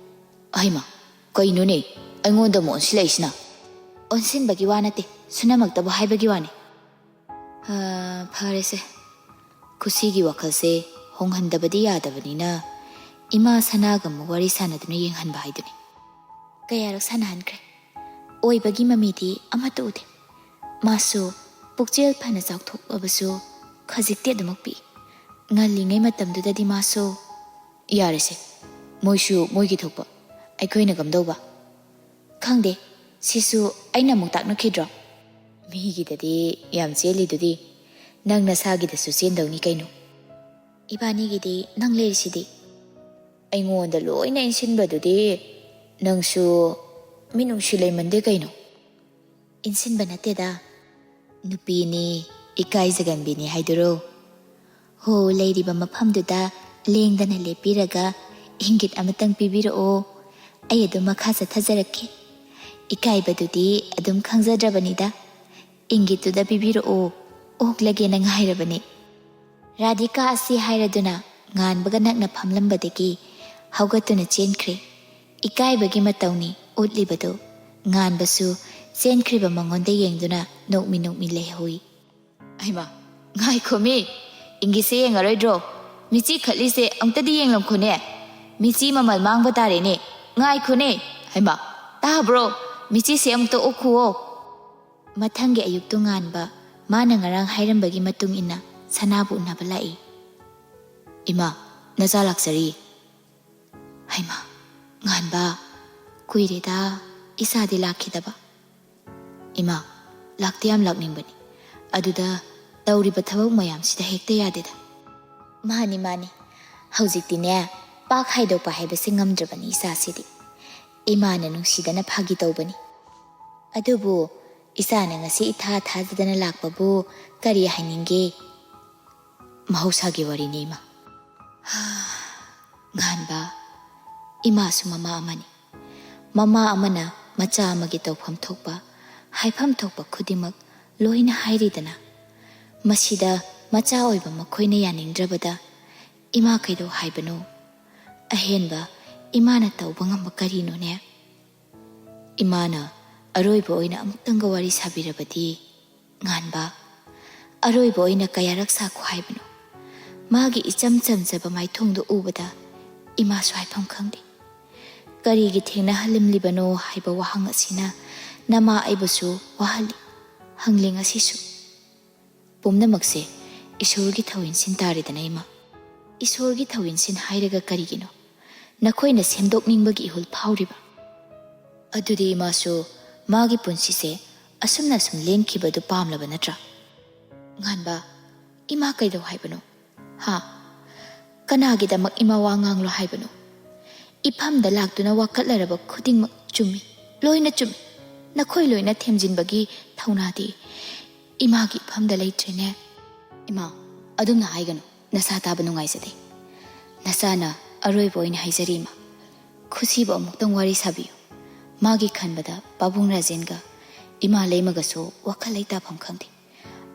ꯑꯩꯃ, ꯀꯩꯅꯣꯅꯦ? ꯑꯩꯉꯣꯟꯗ ꯑꯃꯨꯛ ꯑꯣꯟꯁꯤꯜꯂꯛꯏꯁꯤꯅ? ꯑꯣꯟꯁꯤꯟꯕꯒꯤ ꯋꯥ ꯅꯠꯇꯦ, ꯁꯨꯅꯃꯛꯇꯕꯨ ꯍꯥꯏꯕꯒꯤ ꯋꯥꯅꯤ꯫ ꯑ, ꯐꯔꯦꯁꯦ꯫ ꯈꯨꯁꯤꯒꯤ ꯋꯥꯈꯜꯁꯦ ꯍꯣꯡꯍꯟꯗꯕꯗꯤ ꯌꯥꯗꯕꯅꯤꯅ ꯏꯃꯥ ꯁꯅꯥꯒ ꯑꯃꯨꯛ ꯋꯥꯔꯤ ꯁꯥꯟꯅꯗꯨꯅ ꯌꯦꯡꯍꯟꯕ ꯍꯥꯏꯗꯨꯅꯤ꯫ ꯀꯌꯥꯔꯛ ꯁꯥꯟꯅꯍꯟꯈ꯭ꯔꯦ꯫ ꯑꯣꯏꯕꯒꯤ ꯃꯃꯤꯗꯤ ꯑꯃꯠꯇ ꯎꯗꯦ꯫ ꯃꯥꯁꯨ ꯄꯨꯛꯆꯦꯜ ꯐꯅ ꯆꯥꯎꯊꯣꯛꯂꯕꯁꯨ ꯈꯖꯤꯛꯇꯤ ꯑꯗꯨꯃꯛ ꯄꯤꯛꯏ꯫ ꯉꯜꯂꯤꯉꯩ ꯃꯇꯝꯗꯨꯗꯗꯤ ꯃꯥꯁꯨ, ꯌꯥꯔꯦꯁꯦ, ꯃꯣꯏꯁꯨ ꯃꯣꯏꯒꯤ ꯊꯣꯛꯄ, ꯑꯩꯈꯣꯏꯅ ꯀꯝꯗꯧꯕ? ꯈꯪꯗꯦ, ꯁꯤꯁꯨ ꯑꯩꯅ ꯑꯃꯨꯛ ꯇꯥꯛꯅꯈꯤꯗ꯭ꯔꯣ? ꯃꯤꯒꯤꯗꯗꯤ ꯌꯥꯝ ꯆꯦꯜꯂꯤꯗꯨꯗꯤ, ꯅꯪ ꯅꯁꯥꯒꯤꯗꯁꯨ ꯆꯦꯟꯗꯧꯅꯤ ꯀꯩꯅꯣ꯫ ꯏꯕꯥꯅꯤꯒꯤꯗꯤ ꯅꯪ ꯂꯩꯔꯤꯁꯤꯗꯤ꯫ ꯑꯩꯉꯣꯟꯗ ꯂꯣꯏꯅ ꯏꯟꯁꯤꯟꯕꯗꯨꯗꯤ, ꯅꯪꯁꯨ ꯃꯤꯅꯨꯡꯁꯤ ꯂꯩꯃꯟꯗꯦ ꯀꯩꯅꯣ꯫ ꯏꯟꯁꯤꯟꯕ ꯅꯠꯇꯦꯗ, ꯅꯨꯄꯤꯅꯤ, ꯏꯀꯥꯏꯖꯒꯟꯕꯤꯅꯤ ꯍꯥꯏꯗꯨꯔꯣ? ꯍꯣ, ꯂꯩꯔꯤꯕ ꯃꯐꯝꯗꯨꯗ ꯂꯦꯡꯗꯅ ꯂꯦꯞꯄꯤꯔꯒ ꯏꯪꯒꯤꯠ ꯑꯃꯇꯪ ꯄꯤꯕꯤꯔꯛꯑꯣ꯫ ꯑꯩ ꯑꯗꯨꯝ ꯃꯈꯥ ꯆꯠꯊꯖꯔꯛꯀꯦ꯫ ꯏꯀꯥꯏꯕꯗꯨꯗꯤ ꯑꯗꯨꯝ ꯈꯪꯖꯗ꯭ꯔꯕꯅꯤꯗ꯫ ꯏꯪꯒꯤꯠꯇꯨꯗ ꯄꯤꯕꯤꯔꯛꯑꯣ, ꯑꯣꯛꯂꯒꯦꯅ ꯉꯥꯏꯔꯕꯅꯤ꯫ ꯔꯥꯙꯤꯀꯥ ꯑꯁꯤ ꯍꯥꯏꯔꯗꯨꯅ ꯉꯥꯟꯕꯒ ꯅꯛꯅ ꯐꯝꯂꯝꯕꯗꯒꯤ ꯍꯧꯒꯠꯇꯨꯅ ꯆꯦꯟꯈ꯭ꯔꯦ꯫ ꯏꯀꯥꯏꯕꯒꯤ ꯃꯇꯧꯅꯤ ꯎꯠꯂꯤꯕꯗꯨ꯫ ꯉꯥꯟꯕꯁꯨ ꯆꯦꯟꯈ꯭ꯔꯤꯕ ꯃꯉꯣꯟꯗ ꯌꯦꯡꯗꯨꯅ ꯅꯣꯛꯃꯤ ꯅꯣꯛꯃꯤ ꯂꯩꯍꯧꯏ꯫ ꯍꯩꯃꯥ, ꯉꯥꯏꯈꯣꯃꯤ, ꯏꯪꯒꯤꯠꯁꯦ ꯌꯦꯡꯉꯔꯣꯏꯗ꯭ꯔꯣ? ꯃꯤꯆꯤ ꯈꯠꯂꯤꯁꯦ ꯑꯃꯨꯛꯇꯗꯤ ꯌꯦꯡꯂꯝꯈꯣꯅꯦ꯫ ꯃꯤꯆꯤ ꯃꯃꯜ ꯃꯥꯡꯕ ꯇꯥꯔꯦꯅꯦ꯫ ꯉꯥꯏꯈꯣꯅꯦ꯫ ꯍꯩꯃꯥ, ꯇꯥꯕ꯭ꯔꯣ? ꯃꯤꯆꯤꯁꯦ ꯑꯃꯨꯛꯇ ꯎꯈꯨꯋꯣ꯫ ꯃꯊꯪꯒꯤ ꯑꯌꯨꯛꯇꯨ ꯉꯥꯟꯕ ꯃꯥꯅ ꯉꯔꯥꯡ ꯍꯥꯏꯔꯝꯕꯒꯤ ꯃꯇꯨꯡ ꯏꯟꯅ ꯁꯅꯥꯕꯨ ꯎꯅꯕ ꯂꯥꯛꯏ꯫ ꯏꯃꯥ, ꯅꯆꯥ ꯂꯥꯛꯆꯔꯤ꯫ ꯍꯩꯃꯥ, ꯉꯥꯟꯕ, ꯀꯨꯏꯔꯦꯗ ꯏꯆꯥꯗꯤ ꯂꯥꯛꯈꯤꯗꯕ꯫ ꯏꯃꯥ, ꯂꯥꯛꯇꯤ ꯌꯥꯝ ꯂꯥꯛꯅꯤꯡꯕꯅꯤ, ꯑꯗꯨꯗ ꯇꯧꯔꯤꯕ ꯊꯕꯛ ꯃꯌꯥꯝꯁꯤꯗ ꯍꯦꯛꯇ ꯌꯥꯗꯦꯗ꯫ ꯃꯥꯅꯤ, ꯃꯥꯅꯤ꯫ ꯍꯧꯖꯤꯛꯇꯤꯅꯦ, ꯄꯥꯛ ꯍꯥꯏꯗꯣꯛꯄ ꯍꯥꯏꯕꯁꯦ ꯉꯝꯗ꯭ꯔꯕꯅꯤ ꯏꯆꯥꯁꯤꯗꯤ꯫ ꯏꯃꯥꯅ ꯅꯨꯡꯁꯤꯗꯅ ꯐꯥꯒꯤ ꯇꯧꯕꯅꯤ꯫ ꯑꯗꯨꯕꯨ ꯏꯆꯥꯅ ꯉꯁꯤ ꯏꯊꯥ ꯊꯥꯖꯗꯅ ꯂꯥꯛꯄꯕꯨ ꯀꯔꯤ ꯍꯥꯏꯅꯤꯡꯒꯦ? ꯃꯍꯧꯁꯥꯒꯤ ꯋꯥꯔꯤꯅꯤ, ꯏꯃꯥ꯫ ꯉꯥꯟꯕ, ꯏꯃꯥꯁꯨ ꯃꯃꯥ ꯑꯃꯅꯤ꯫ ꯃꯃꯥ ꯑꯃꯅ ꯃꯆꯥ ꯑꯃꯒꯤ ꯇꯧꯐꯝ ꯊꯣꯛꯄ, ꯍꯥꯏꯐꯝ ꯊꯣꯛꯄ ꯈꯨꯗꯤꯡꯃꯛ ꯂꯣꯏꯅ ꯍꯥꯏꯔꯤꯗꯅ꯫ ꯃꯁꯤꯗ ꯃꯆꯥ ꯑꯣꯏꯕ ꯃꯈꯣꯏꯅ ꯌꯥꯅꯤꯡꯗ꯭ꯔꯕꯗ ꯏꯃꯥ ꯀꯩꯗꯧ ꯍꯥꯏꯕꯅꯣ? ꯑꯍꯦꯟꯕ ꯏꯃꯥꯅ ꯇꯧꯕ ꯉꯝꯕ ꯀꯔꯤꯅꯣꯅꯦ? ꯏꯃꯥꯅ ꯑꯔꯣꯏꯕ ꯑꯣꯏꯅ ꯑꯃꯨꯛꯇꯪꯒ ꯋꯥꯔꯤ ꯁꯥꯕꯤꯔꯕꯗꯤ? ꯉꯥꯟꯕ, ꯑꯔꯣꯏꯕ ꯑꯣꯏꯅ ꯀꯌꯥꯔꯛ ꯁꯥꯈꯣ ꯍꯥꯏꯕꯅꯣ? ꯃꯥꯒꯤ ꯏꯆꯝ ꯆꯝꯖꯕ ꯃꯥꯏꯊꯣꯡꯗꯨ ꯎꯕꯗ ꯏꯃꯥꯁꯨ ꯍꯥꯏꯐꯝ ꯈꯪꯗꯦ꯫ ꯀꯔꯤꯒꯤ ꯊꯦꯡꯅꯍꯜꯂꯝꯂꯤꯕꯅꯣ ꯍꯥꯏꯕ ꯋꯥꯍꯪ ꯑꯁꯤꯅ ꯅꯃꯥ ꯑꯩꯕꯨꯁꯨ ꯋꯥꯍꯜꯂꯤ꯫ ꯍꯪꯂꯦ ꯉꯁꯤꯁꯨ꯫ ꯄꯨꯝꯅꯃꯛꯁꯦ ꯏꯁꯣꯔꯒꯤ ꯊꯧꯏꯟꯁꯤꯟ ꯇꯥꯔꯦꯗꯅ, ꯏꯃꯥ꯫ ꯏꯁꯣꯔꯒꯤ ꯊꯧꯏꯟꯁꯤꯟ ꯍꯥꯏꯔꯒ ꯀꯔꯤꯒꯤꯅꯣ ꯅꯈꯣꯏꯅ ꯁꯦꯝꯗꯣꯛꯅꯤꯡꯕꯒꯤ ꯏꯍꯨꯜ ꯐꯥꯎꯔꯤꯕ? ꯑꯗꯨꯗꯤ ꯏꯃꯥꯁꯨ ꯃꯥꯒꯤ ꯄꯨꯟꯁꯤꯁꯦ ꯑꯁꯨꯝꯅ ꯑꯁꯨꯝ ꯂꯦꯟꯈꯤꯕꯗꯨ ꯄꯥꯝꯂꯕ ꯅꯠꯇ꯭ꯔꯥ? ꯉꯥꯟꯕ, ꯏꯃꯥ ꯀꯩꯗꯧ ꯍꯥꯏꯕꯅꯣ? ꯍꯥ? ꯀꯅꯥꯒꯤꯗꯃꯛ ꯏꯃꯥ ꯋꯥ ꯉꯥꯡꯂꯣ ꯍꯥꯏꯕꯅꯣ? ꯏꯐꯝꯗ ꯂꯥꯛꯇꯨꯅ ꯋꯥꯀꯠꯂꯔꯕ ꯈꯨꯗꯤꯡꯃꯛ ꯆꯨꯝꯃꯤ, ꯂꯣꯏꯅ ꯆꯨꯝꯃꯤ꯫ ꯅꯈꯣꯏ ꯂꯣꯏꯅ ꯊꯦꯝꯖꯤꯟꯕꯒꯤ ꯊꯧꯅꯥꯗꯤ ꯏꯃꯥꯒꯤ ꯏꯐꯝꯗ ꯂꯩꯇ꯭ꯔꯦꯅꯦ꯫ ꯏꯃꯥ, ꯑꯗꯨꯝꯅ ꯍꯥꯏꯒꯅꯨ, ꯅꯁꯥ ꯇꯥꯕ ꯅꯨꯡꯉꯥꯏꯖꯗꯦ꯫ ꯅꯆꯥꯅ ꯑꯔꯣꯏꯕ ꯑꯣꯏꯅ ꯍꯥꯏꯖꯔꯤ, ꯏꯃꯥ꯫ ꯈꯨꯁꯤꯕꯨ ꯑꯃꯨꯛꯇꯪ ꯋꯥꯔꯤ ꯁꯥꯕꯤꯌꯨ꯫ ꯃꯥꯒꯤ ꯈꯟꯕꯗ ꯄꯥꯕꯨꯡ ꯔꯥꯖꯦꯟꯒ ꯏꯃꯥ ꯂꯩꯃꯒꯁꯨ ꯋꯥꯈꯜ ꯂꯩꯇꯥꯐꯝ ꯈꯪꯗꯦ꯫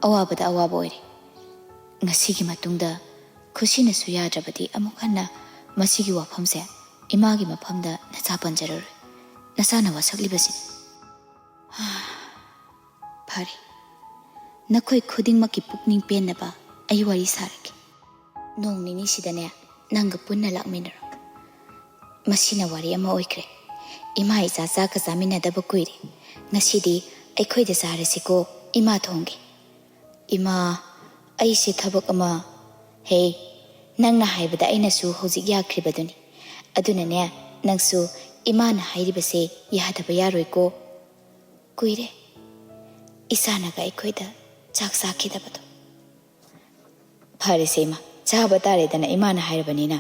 ꯑꯋꯥꯕꯗ ꯑꯋꯥꯕ ꯑꯣꯏꯔꯦ꯫ ꯉꯁꯤꯒꯤ ꯃꯇꯨꯡꯗ ꯈꯨꯁꯤꯅꯁꯨ ꯌꯥꯗ꯭ꯔꯕꯗꯤ ꯑꯃꯨꯛ ꯍꯟꯅ ꯃꯁꯤꯒꯤ ꯋꯥꯐꯝꯁꯦ ꯏꯃꯥꯒꯤ ꯃꯐꯝꯗ ꯅꯆꯥ ꯄꯟꯖꯔꯔꯣꯏ꯫ ꯅꯆꯥꯅ ꯋꯥꯁꯛꯂꯤꯕꯁꯤꯅꯤ꯫ ꯐꯔꯦ, ꯅꯈꯣꯏ ꯈꯨꯗꯤꯡꯃꯛꯀꯤ ꯄꯨꯛꯅꯤꯡ ꯄꯦꯟꯅꯕ ꯑꯩ ꯋꯥꯔꯤ ꯁꯥꯔꯒꯦ꯫ ꯅꯣꯡ ꯅꯤꯅꯤꯁꯤꯗꯅꯦ, ꯅꯪꯒ ꯄꯨꯟꯅ ꯂꯥꯛꯃꯤꯟꯅꯔꯣ꯫ ꯃꯁꯤꯅ ꯋꯥꯔꯤ ꯑꯃ ꯑꯣꯏꯈ꯭ꯔꯦ꯫ ꯏꯃꯥ ꯏꯆꯥ ꯆꯥꯛꯀ ꯆꯥꯃꯤꯟꯅꯗꯕ ꯀꯨꯏꯔꯦ꯫ ꯉꯁꯤꯗꯤ ꯑꯩꯈꯣꯏꯗ ꯆꯥꯔꯁꯤꯀꯣ, ꯏꯃꯥ ꯊꯣꯡꯒꯦ꯫ ꯏꯃꯥ, ꯑꯩꯁꯦ ꯊꯕꯛ ꯑꯃ꯫ ꯍꯦ, ꯅꯪꯅ ꯍꯥꯏꯕꯗ ꯑꯩꯅꯁꯨ ꯍꯧꯖꯤꯛ ꯌꯥꯈ꯭ꯔꯤꯕꯗꯨꯅꯤ꯫ ꯑꯗꯨꯅꯅꯦ, ꯅꯪꯁꯨ ꯏꯃꯥꯅ ꯍꯥꯏꯔꯤꯕꯁꯦ ꯌꯥꯗꯕ ꯌꯥꯔꯣꯏꯀꯣ꯫ ꯀꯨꯏꯔꯦ ꯏꯆꯥꯅꯒ ꯑꯩꯈꯣꯏꯗ ꯆꯥꯛ ꯆꯥꯈꯤꯗꯕꯗꯣ꯫ ꯐꯔꯦꯁꯦ ꯏꯃꯥ, ꯆꯥꯕ ꯇꯥꯔꯦꯗꯅ ꯏꯃꯥꯅ ꯍꯥꯏꯔꯕꯅꯤꯅ꯫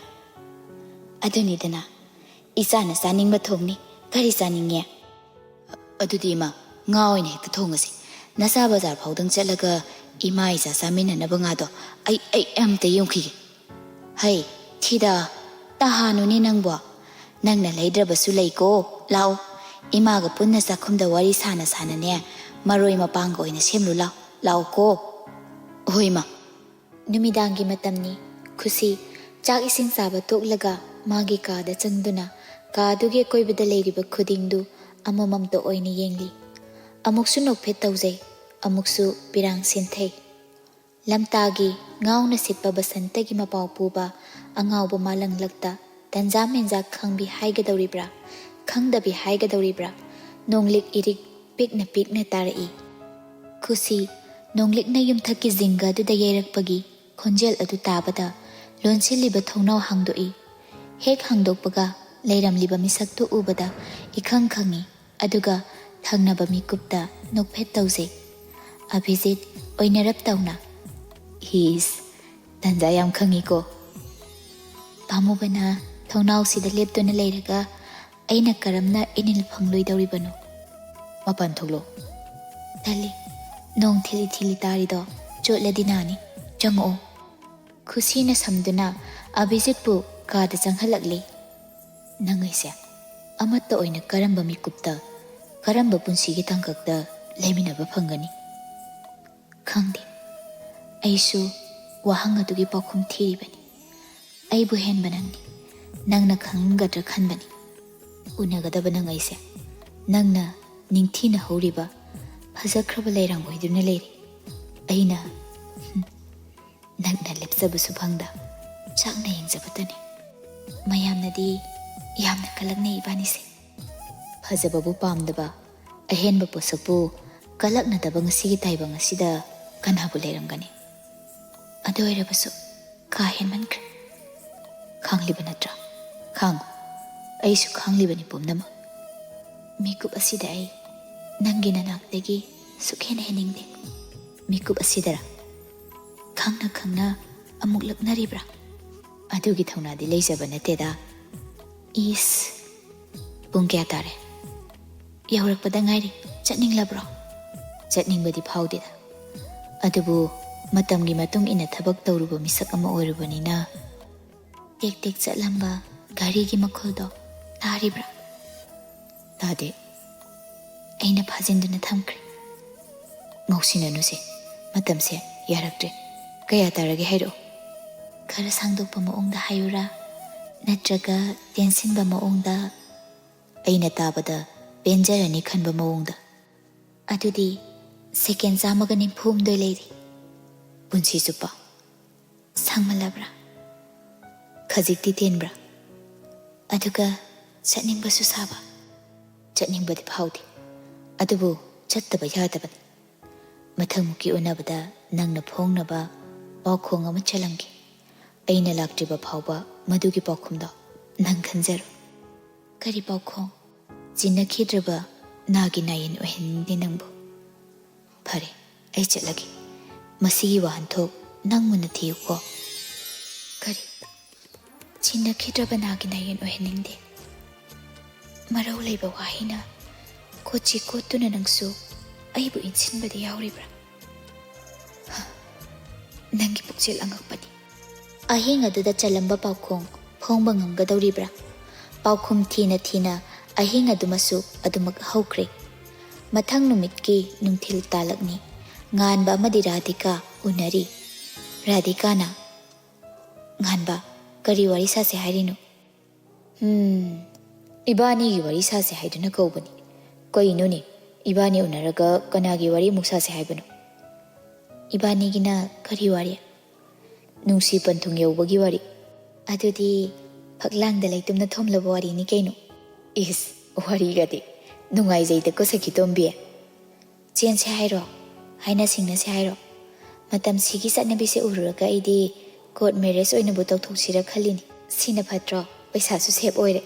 ꯑꯗꯨꯅꯤꯗꯅ, ꯏꯆꯥꯅ ꯆꯥꯅꯤꯡꯕ ꯊꯣꯡꯅꯤ꯫ ꯀꯔꯤ ꯆꯥꯅꯤꯡꯉꯦ? ꯑꯗꯨꯗꯤ ꯏꯃꯥ, ꯉꯥ ꯑꯣꯏꯅ ꯍꯦꯛꯇ ꯊꯣꯡꯉꯁꯤ꯫ ꯅꯆꯥ ꯕꯖꯥꯔ ꯐꯥꯎꯗꯪ ꯆꯠꯂꯒ ꯏꯃꯥ ꯏꯆꯥ ꯆꯥꯃꯤꯟꯅꯅꯕ ꯉꯥꯗꯣ ꯑꯩ, ꯑꯩ ꯑꯝꯇ ꯌꯣꯡꯈꯤꯒꯦ꯫ ꯍꯩ, ꯊꯤꯗ, ꯇꯍꯥꯅꯨꯅꯦ ꯅꯪꯕꯣ꯫ ꯅꯪꯅ ꯂꯩꯗ꯭ꯔꯕꯁꯨ ꯂꯩꯀꯣ꯫ ꯂꯥꯛꯑꯣ, ꯏꯃꯥꯒ ꯄꯨꯟꯅ ꯆꯥꯛꯈꯨꯝꯗ ꯋꯥꯔꯤ ꯁꯥꯅ ꯁꯥꯅꯅꯦ, ꯃꯔꯣꯏ ꯃꯄꯥꯡꯒ ꯑꯣꯏꯅ ꯁꯦꯝꯂꯨ ꯂꯥꯎ꯫ ꯂꯥꯛꯑꯣꯀꯣ꯫ ꯍꯣꯏ ꯏꯃꯥ꯫ ꯅꯨꯃꯤꯗꯥꯡꯒꯤ ꯃꯇꯝꯅꯤ꯫ ꯈꯨꯁꯤ ꯆꯥꯛ ꯏꯁꯤꯡ ꯆꯥꯕ ꯇꯣꯛꯂꯒ ꯃꯥꯒꯤ ꯀꯥꯗ ꯆꯪꯗꯨꯅ ꯀꯥꯗꯨꯒꯤ ꯑꯀꯣꯏꯕꯗ ꯂꯩꯔꯤꯕ ꯈꯨꯗꯤꯡꯗꯨ ꯑꯃꯃꯝꯇ ꯑꯣꯏꯅ ꯌꯦꯡꯂꯤ꯫ ꯑꯃꯨꯛꯁꯨ ꯅꯣꯛꯐꯦꯠ ꯇꯧꯖꯩ, ꯑꯃꯨꯛꯁꯨ ꯄꯤꯔꯥꯡ ꯁꯤꯟꯊꯩ꯫ ꯂꯝꯇꯥꯒꯤ ꯉꯥꯎꯅ ꯁꯤꯠꯄ ꯕꯁꯟꯇꯒꯤ ꯃꯄꯥꯎ ꯄꯨꯕ ꯑꯉꯥꯎꯕ ꯃꯥꯂꯪꯂꯛꯇ ꯇꯟꯖꯥ ꯃꯦꯟꯖꯥ ꯈꯪꯕꯤ ꯍꯥꯏꯒꯗꯧꯔꯤꯕ꯭ꯔꯥ, ꯈꯪꯗꯕꯤ ꯍꯥꯏꯒꯗꯧꯔꯤꯕ꯭ꯔꯥ, ꯅꯣꯡꯂꯤꯛ ꯏꯔꯤꯛ ꯄꯤꯛꯅ ꯄꯤꯛꯅ ꯇꯥꯔꯛꯏ꯫ ꯈꯨꯁꯤ ꯅꯣꯡꯂꯤꯛꯅ ꯌꯨꯝꯊꯛꯀꯤ ꯖꯤꯡꯒ ꯑꯗꯨꯗ ꯌꯩꯔꯛꯄꯒꯤ ꯈꯣꯟꯖꯦꯜ ꯑꯗꯨ ꯇꯥꯕꯗ ꯂꯣꯟꯁꯤꯜꯂꯤꯕ ꯊꯣꯡꯅꯥꯎ ꯍꯥꯡꯗꯣꯛꯏ꯫ ꯍꯦꯛ ꯍꯥꯡꯗꯣꯛꯄꯒ ꯂꯩꯔꯝꯂꯤꯕ ꯃꯤꯁꯛꯇꯨ ꯎꯕꯗ ꯏꯈꯪ ꯈꯪꯏ꯫ ꯑꯗꯨꯒ ꯊꯪꯅꯕ ꯃꯤꯀꯨꯞꯇ ꯅꯣꯛꯐꯦꯠ ꯇꯧꯖꯩ꯫ ꯑꯚꯤꯖꯤꯠ ꯑꯣꯏꯅꯔꯞ ꯇꯧꯅ, "ꯏꯁ, ꯇꯟꯖꯥ ꯌꯥꯝ ꯈꯪꯉꯤꯀꯣ꯫" ꯄꯥꯝꯃꯨꯕꯅ ꯊꯣꯡꯅꯥꯎꯁꯤꯗ ꯂꯦꯞꯇꯨꯅ ꯂꯩꯔꯒ ꯑꯩꯅ ꯀꯔꯝꯅ ꯏꯅꯤꯜ ꯐꯪꯂꯣꯏꯗꯧꯔꯤꯕꯅꯣ? "ꯃꯄꯥꯟ ꯊꯣꯛꯂꯣ꯫" "ꯇꯜꯂꯤ, ꯅꯣꯡ ꯊꯤꯂꯤ ꯊꯤꯂꯤ ꯇꯥꯔꯤꯗꯣ ꯆꯣꯠꯂꯗꯤ ꯅꯥꯅꯤ꯫ ꯆꯪꯉꯛꯑꯣ꯫" ꯈꯨꯁꯤꯅ ꯁꯝꯗꯨꯅ ꯑꯚꯤꯖꯤꯠꯄꯨ ꯀꯥꯗ ꯆꯪꯍꯜꯂꯛꯂꯤ꯫ "ꯅꯪ ꯑꯩꯁꯦ ꯑꯃꯠꯇ ꯑꯣꯏꯅ ꯀꯔꯝꯕ ꯃꯤꯀꯨꯞꯇ, ꯀꯔꯝꯕ ꯄꯨꯟꯁꯤꯒꯤ ꯇꯥꯡꯀꯛꯇ ꯂꯩꯃꯤꯟꯅꯕ ꯐꯪꯒꯅꯤ?" "ꯈꯪꯗꯦ꯫ ꯑꯩꯁꯨ ꯋꯥꯍꯪ ꯑꯗꯨꯒꯤ ꯄꯥꯎꯈꯨꯝ ꯊꯤꯔꯤꯕꯅꯤ꯫ ꯑꯩꯕꯨ ꯍꯦꯟꯕ ꯅꯪꯅꯤ꯫ ꯅꯪꯅ ꯈꯪꯂꯝꯒꯗ꯭ꯔꯥ ꯈꯟꯕꯅꯤ꯫ ꯎꯅꯒꯗꯕ ꯅꯪ ꯑꯩꯁꯦ ꯅꯪꯅ ꯅꯤꯡꯊꯤꯅ ꯍꯧꯔꯤꯕ ꯐꯖꯈ꯭ꯔꯕ ꯂꯩꯔꯥꯡ ꯑꯣꯏꯗꯨꯅ ꯂꯩꯔꯤ꯫ ꯑꯩꯅ, ꯍꯝ, ꯅꯛꯅ ꯂꯦꯞꯆꯕꯁꯨ ꯐꯪꯗ ꯆꯥꯛꯅ ꯌꯦꯡꯖꯕꯇꯅꯤ꯫ ꯃꯌꯥꯝꯅꯗꯤ ꯌꯥꯝꯅ ꯀꯜꯂꯛꯅꯩ ꯏꯕꯥꯅꯤꯁꯦ꯫ ꯐꯖꯕꯕꯨ ꯄꯥꯝꯗꯕ, ꯑꯍꯦꯟꯕ ꯄꯣꯠꯁꯛꯄꯨ ꯀꯜꯂꯛꯅꯗꯕ ꯉꯁꯤꯒꯤ ꯇꯥꯏꯕꯪ ꯑꯁꯤꯗ ꯀꯅꯥꯕꯨ ꯂꯩꯔꯝꯒꯅꯤ? ꯑꯗꯨ ꯑꯣꯏꯔꯕꯁꯨ ꯀꯥ ꯍꯦꯟꯃꯟꯈ꯭ꯔꯦ꯫ ꯈꯪꯂꯤꯕ ꯅꯠꯇ꯭ꯔꯥ? ꯈꯥꯡꯉꯨ, ꯑꯩꯁꯨ ꯈꯪꯂꯤꯕꯅꯤ ꯄꯨꯝꯅꯃꯛ꯫ ꯃꯤꯀꯨꯞ ꯑꯁꯤꯗ ꯑꯩ ꯅꯪꯒꯤ ꯅꯅꯥꯛꯇꯒꯤ ꯁꯨꯛꯍꯦꯟ ꯍꯦꯟꯅꯤꯡꯗꯦ꯫" "ꯃꯤꯀꯨꯞ ꯑꯁꯤꯗꯔ?" "ꯈꯪꯅ ꯈꯪꯅ ꯑꯃꯨꯛ ꯂꯛꯅꯔꯤꯕ꯭ꯔꯥ? ꯑꯗꯨꯒꯤ ꯊꯧꯅꯥꯗꯤ ꯂꯩꯖꯕ ꯅꯠꯇꯦꯗ꯫ ꯏꯁ, ꯄꯨꯡ ꯀꯌꯥ ꯇꯥꯔꯦ? ꯌꯧꯔꯛꯄꯗ ꯉꯥꯏꯔꯤ꯫ ꯆꯠꯅꯤꯡꯂꯕ꯭ꯔꯣ? ꯆꯠꯅꯤꯡꯕꯗꯤ ꯐꯥꯎꯗꯦꯗ꯫ ꯑꯗꯨꯕꯨ ꯃꯇꯝꯒꯤ ꯃꯇꯨꯡ ꯏꯟꯅ ꯊꯕꯛ ꯇꯧꯔꯨꯕ ꯃꯤꯁꯛ ꯑꯃ ꯑꯣꯏꯔꯨꯕꯅꯤꯅ ꯇꯦꯛ ꯇꯦꯛ ꯆꯠꯂꯝꯕ ꯘꯔꯤꯒꯤ ꯃꯈꯣꯜꯗꯣ ꯇꯥꯔꯤꯕ꯭ꯔꯥ? ꯇꯥꯗꯦ꯫ ꯑꯩꯅ ꯐꯥꯖꯤꯟꯗꯨꯅ ꯊꯝꯈ꯭ꯔꯦ꯫ ꯉꯥꯎꯁꯤꯟꯅꯅꯨꯁꯦ, ꯃꯇꯝꯁꯦ ꯌꯥꯔꯛꯇ꯭ꯔꯦ꯫ ꯀꯌꯥ ꯇꯥꯔꯒꯦ ꯍꯥꯏꯔꯛꯑꯣ꯫ ꯈꯔ ꯁꯥꯡꯗꯣꯛꯄ ꯃꯑꯣꯡꯗ ꯍꯥꯏꯌꯨꯔꯥ? ꯅꯠꯇ꯭ꯔꯒ ꯇꯦꯟꯁꯤꯟꯕ ꯃꯑꯣꯡꯗ? ꯑꯩꯅ ꯇꯥꯕꯗ ꯄꯦꯟꯖꯔꯅꯤ ꯈꯟꯕ ꯃꯑꯣꯡꯗ꯫ ꯑꯗꯨꯗꯤ ꯁꯦꯀꯦꯟ ꯆꯥꯝꯃꯒ ꯅꯤꯐꯨ ꯍꯨꯝꯗꯣꯏ ꯂꯩꯔꯤ꯫ ꯄꯨꯟꯁꯤ ꯆꯨꯞꯄ꯫ ꯁꯥꯡꯃꯜꯂꯕ꯭ꯔꯥ? ꯈꯖꯤꯛꯇꯤ ꯇꯦꯟꯕ꯭ꯔꯥ? ꯑꯗꯨꯒ ꯆꯠꯅꯤꯡꯕꯁꯨ ꯁꯥꯕ꯫ ꯆꯠꯅꯤꯡꯕꯗꯤ ꯐꯥꯎꯗꯦ, ꯑꯗꯨꯕꯨ ꯆꯠꯇꯕ ꯌꯥꯗꯕꯅꯤ꯫ ꯃꯊꯪꯃꯨꯛꯀꯤ ꯎꯅꯕꯗ ꯅꯪꯅ ꯐꯣꯡꯅꯕ ꯄꯥꯎꯈꯣꯡ ꯑꯃ ꯆꯜꯂꯝꯒꯦ꯫ ꯑꯩꯅ ꯂꯥꯛꯇ꯭ꯔꯤꯕ ꯐꯥꯎꯕ ꯃꯗꯨꯒꯤ ꯄꯥꯎꯈꯨꯝꯗꯣ ꯅꯪ ꯈꯟꯖꯔꯣ꯫ ꯀꯔꯤ ꯄꯥꯎꯈꯣꯡ? ꯆꯤꯟꯅꯈꯤꯗ꯭ꯔꯕ ꯅꯥꯒꯤ ꯅꯥꯌꯦꯟ ꯑꯣꯏꯍꯟꯅꯤꯡꯗꯦ ꯅꯪꯕꯨ꯫ ꯐꯔꯦ, ꯑꯩ ꯆꯠꯂꯒꯦ꯫ ꯃꯁꯤꯒꯤ ꯋꯥꯍꯟꯊꯣꯛ ꯅꯪ ꯃꯨꯟꯅ ꯊꯤꯌꯨꯀꯣ꯫ ꯀꯔꯤ? ꯆꯤꯟꯅꯈꯤꯗ꯭ꯔꯕ ꯅꯥꯒꯤ ꯅꯥꯌꯦꯟ ꯑꯣꯏꯍꯟꯅꯤꯡꯗꯦ꯫ ꯃꯔꯧ ꯂꯩꯕ ꯋꯥꯍꯩꯅ ꯀꯣꯆꯤ ꯀꯣꯠꯇꯨꯅ ꯅꯪꯁꯨ ꯑꯩꯕꯨ ꯏꯟꯁꯤꯟꯕꯗ ꯌꯥꯎꯔꯤꯕ꯭ꯔꯥ? ꯍ, ꯅꯪꯒꯤ ꯄꯨꯛꯆꯦꯜ ꯑꯉꯛꯄꯅꯤ꯫ ꯑꯍꯤꯡ ꯑꯗꯨꯗ ꯆꯜꯂꯝꯕ ꯄꯥꯎꯈꯣꯡ ꯐꯣꯡꯕ ꯉꯝꯒꯗꯧꯔꯤꯕ꯭ꯔꯥ? ꯄꯥꯎꯈꯨꯝ ꯊꯤꯅ ꯊꯤꯅ ꯑꯍꯤꯡ ꯑꯗꯨꯃꯁꯨ ꯑꯗꯨꯃꯛ ꯍꯧꯈ꯭ꯔꯦ꯫ ꯃꯊꯪ ꯅꯨꯃꯤꯠꯀꯤ ꯅꯨꯡꯊꯤꯜ ꯇꯥꯂꯛꯅꯤ꯫ ꯉꯥꯟꯕ ꯑꯃꯗꯤ ꯔꯥꯙꯤꯀꯥ ꯎꯅꯔꯤ꯫ ꯔꯥꯙꯤꯀꯥꯅ, "ꯉꯥꯟꯕ, ꯀꯔꯤ ꯋꯥꯔꯤ ꯁꯥꯁꯦ ꯍꯥꯏꯔꯤꯅꯣ?" "ꯍꯝ, ꯏꯕꯥꯅꯤꯒꯤ ꯋꯥꯔꯤ ꯁꯥꯁꯦ ꯍꯥꯏꯗꯨꯅ ꯀꯧꯕꯅꯤ꯫ ꯀꯩꯅꯣꯅꯦ, ꯏꯕꯥꯅꯤ ꯎꯅꯔꯒ ꯀꯅꯥꯒꯤ ꯋꯥꯔꯤ ꯑꯃꯨꯛ ꯁꯥꯁꯦ ꯍꯥꯏꯕꯅꯣ?" "ꯏꯕꯥꯅꯤꯒꯤꯅ ꯀꯔꯤ ꯋꯥꯔꯤ?" "ꯅꯨꯡꯁꯤ ꯄꯟꯊꯨꯡ ꯌꯧꯕꯒꯤ ꯋꯥꯔꯤ꯫" "ꯑꯗꯨꯗꯤ ꯐꯛꯂꯥꯡꯗ ꯂꯩꯇꯨꯝꯅ ꯊꯣꯝꯂꯕ ꯋꯥꯔꯤꯅꯤ ꯀꯩꯅꯣ?" "ꯏꯁ, ꯋꯥꯔꯤꯒꯗꯤ꯫ ꯅꯨꯡꯉꯥꯏꯖꯩꯗꯀꯣ ꯁꯈꯤꯇꯣꯝꯕꯤ꯫ ꯆꯦꯟꯁꯦ ꯍꯥꯏꯔꯣ? ꯍꯥꯏꯅ ꯁꯤꯡꯅꯁꯦ ꯍꯥꯏꯔꯣ? ꯃꯇꯝꯁꯤꯒꯤ ꯆꯠꯅꯕꯤꯁꯦ ꯎꯔꯨꯔꯒ ꯑꯩꯗꯤ ꯀꯣꯔꯠ ꯃꯦꯔꯦꯖ ꯑꯣꯏꯅꯕꯨ ꯇꯧꯊꯣꯛꯁꯤꯔ ꯈꯜꯂꯤꯅꯤ꯫ ꯁꯤꯅ ꯐꯠꯇ꯭ꯔꯣ? ꯄꯩꯁꯥꯁꯨ ꯁꯦꯞ ꯑꯣꯏꯔꯦ꯫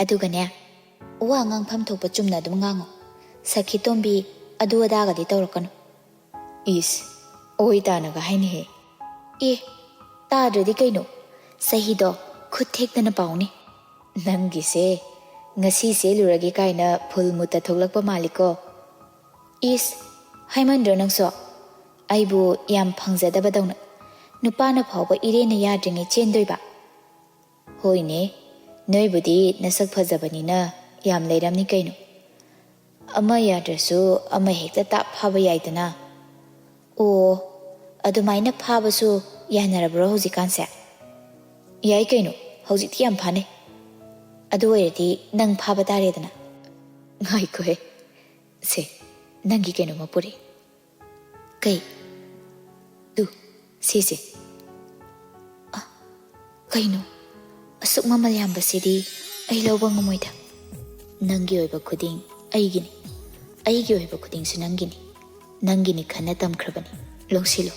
ꯑꯗꯨꯒꯅꯦ, ꯋꯥ ꯉꯥꯡꯐꯝ ꯊꯣꯛꯄ ꯆꯨꯝꯅ ꯑꯗꯨꯝ ꯉꯥꯡꯉꯣ꯫ ꯁꯈꯤꯇꯣꯝꯕꯤ, ꯑꯗꯨ ꯑꯗꯥꯒꯗꯤ ꯇꯧꯔꯛꯀꯅꯨ꯫" "ꯏꯁ, ꯑꯣꯏ ꯇꯥꯅꯒ ꯍꯥꯏꯅꯤꯍꯦ꯫" "ꯑꯦ, ꯇꯥꯗ꯭ꯔꯗꯤ ꯀꯩꯅꯣ? ꯆꯍꯤꯗꯣ ꯈꯨꯠ ꯊꯦꯛꯇꯅ ꯄꯥꯎꯅꯦ꯫ ꯅꯪꯒꯤꯁꯦ ꯉꯁꯤ ꯆꯦꯜꯂꯨꯔꯒꯦ ꯀꯥꯏꯅ ꯐꯨꯜ ꯃꯨꯠꯇ ꯊꯣꯛꯂꯛꯄ ꯃꯥꯜꯂꯤꯀꯣ꯫ ꯏꯁ, ꯍꯥꯏꯃꯟꯗ꯭ꯔꯣ ꯅꯪꯁꯨ? ꯑꯩꯕꯨ ꯌꯥꯝ ꯐꯪꯖꯗꯕꯗꯧꯅ꯫ ꯅꯨꯄꯥꯅ ꯐꯥꯎꯕ ꯏꯔꯦꯟꯅ ꯌꯥꯗ꯭ꯔꯤꯉꯩ ꯆꯦꯟꯗꯣꯏꯕ? ꯍꯣꯏꯅꯦ, ꯅꯣꯏꯕꯨꯗꯤ ꯅꯁꯛ ꯐꯖꯕꯅꯤꯅ ꯌꯥꯝ ꯂꯩꯔꯝꯅꯤ ꯀꯩꯅꯣ꯫ ꯑꯃ ꯌꯥꯗ꯭ꯔꯁꯨ ꯑꯃ ꯍꯦꯛꯇ ꯇꯥꯞ ꯐꯥꯕ ꯌꯥꯏꯗꯅ꯫ ꯑꯣ, ꯑꯗꯨꯃꯥꯏꯅ ꯐꯥꯕꯁꯨ ꯌꯥꯅꯔꯕ꯭ꯔꯣ ꯍꯧꯖꯤꯛꯀꯥꯟꯁꯦ? ꯌꯥꯏ ꯀꯩꯅꯣ, ꯍꯧꯖꯤꯛꯇꯤ ꯌꯥꯝ ꯐꯥꯅꯩ꯫ ꯑꯗꯨ ꯑꯣꯏꯔꯗꯤ ꯅꯪ ꯐꯥꯕ ꯇꯥꯔꯦꯗꯅ꯫ ꯉꯥꯏꯈꯣꯍꯦ, ꯁꯦ, ꯅꯪꯒꯤ ꯀꯩꯅꯣꯝꯃ ꯄꯨꯔꯛꯑꯦ꯫ ꯀꯩ? ꯇꯨ, ꯁꯤꯁꯦ꯫ ꯑ, ꯀꯩꯅꯣ? ꯑꯁꯨꯛ ꯃꯃꯜ ꯌꯥꯝꯕꯁꯤꯗꯤ ꯑꯩ ꯂꯧꯕ ꯉꯝꯃꯣꯏꯗ꯫ ꯅꯪꯒꯤ ꯑꯣꯏꯕ ꯈꯨꯗꯤꯡ ꯑꯩꯒꯤꯅꯤ, ꯑꯩꯒꯤ ꯑꯣꯏꯕ ꯈꯨꯗꯤꯡꯁꯨ ꯅꯪꯒꯤꯅꯤ꯫ ꯅꯪꯒꯤꯅꯤ ꯈꯟꯅ ꯇꯝꯈ꯭ꯔꯕꯅꯤ, ꯂꯧꯁꯤꯜꯂꯨ꯫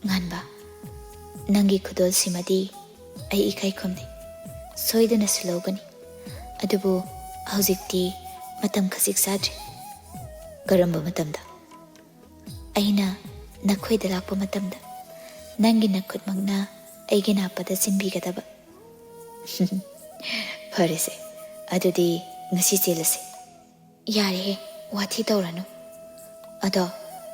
ꯉꯥꯟꯕ, ꯅꯪꯒꯤ ꯈꯨꯗꯣꯜꯁꯤꯃꯗꯤ ꯑꯩ ꯏꯀꯥꯏ ꯈꯨꯝꯅꯩ, ꯁꯣꯏꯗꯅꯁꯨ ꯂꯧꯒꯅꯤ꯫ ꯑꯗꯨꯕꯨ ꯍꯧꯖꯤꯛꯇꯤ ꯃꯇꯝ ꯈꯖꯤꯛ ꯆꯥꯗ꯭ꯔꯤ꯫ ꯀꯔꯝꯕ ꯃꯇꯝꯗ? ꯑꯩꯅ ꯅꯈꯣꯏꯗ ꯂꯥꯛꯄ ꯃꯇꯝꯗ ꯅꯪꯒꯤ ꯅꯈꯨꯠꯃꯛꯅ ꯑꯩꯒꯤ ꯅꯥꯞꯄꯗ ꯆꯤꯟꯕꯤꯒꯗꯕ꯫ ꯐꯔꯦꯁꯦ, ꯑꯗꯨꯗꯤ ꯉꯁꯤ ꯆꯦꯜꯂꯁꯤ꯫ ꯌꯥꯔꯦꯍꯦ, ꯋꯥꯊꯤ ꯇꯧꯔꯅꯨ꯫ ꯑꯗꯣ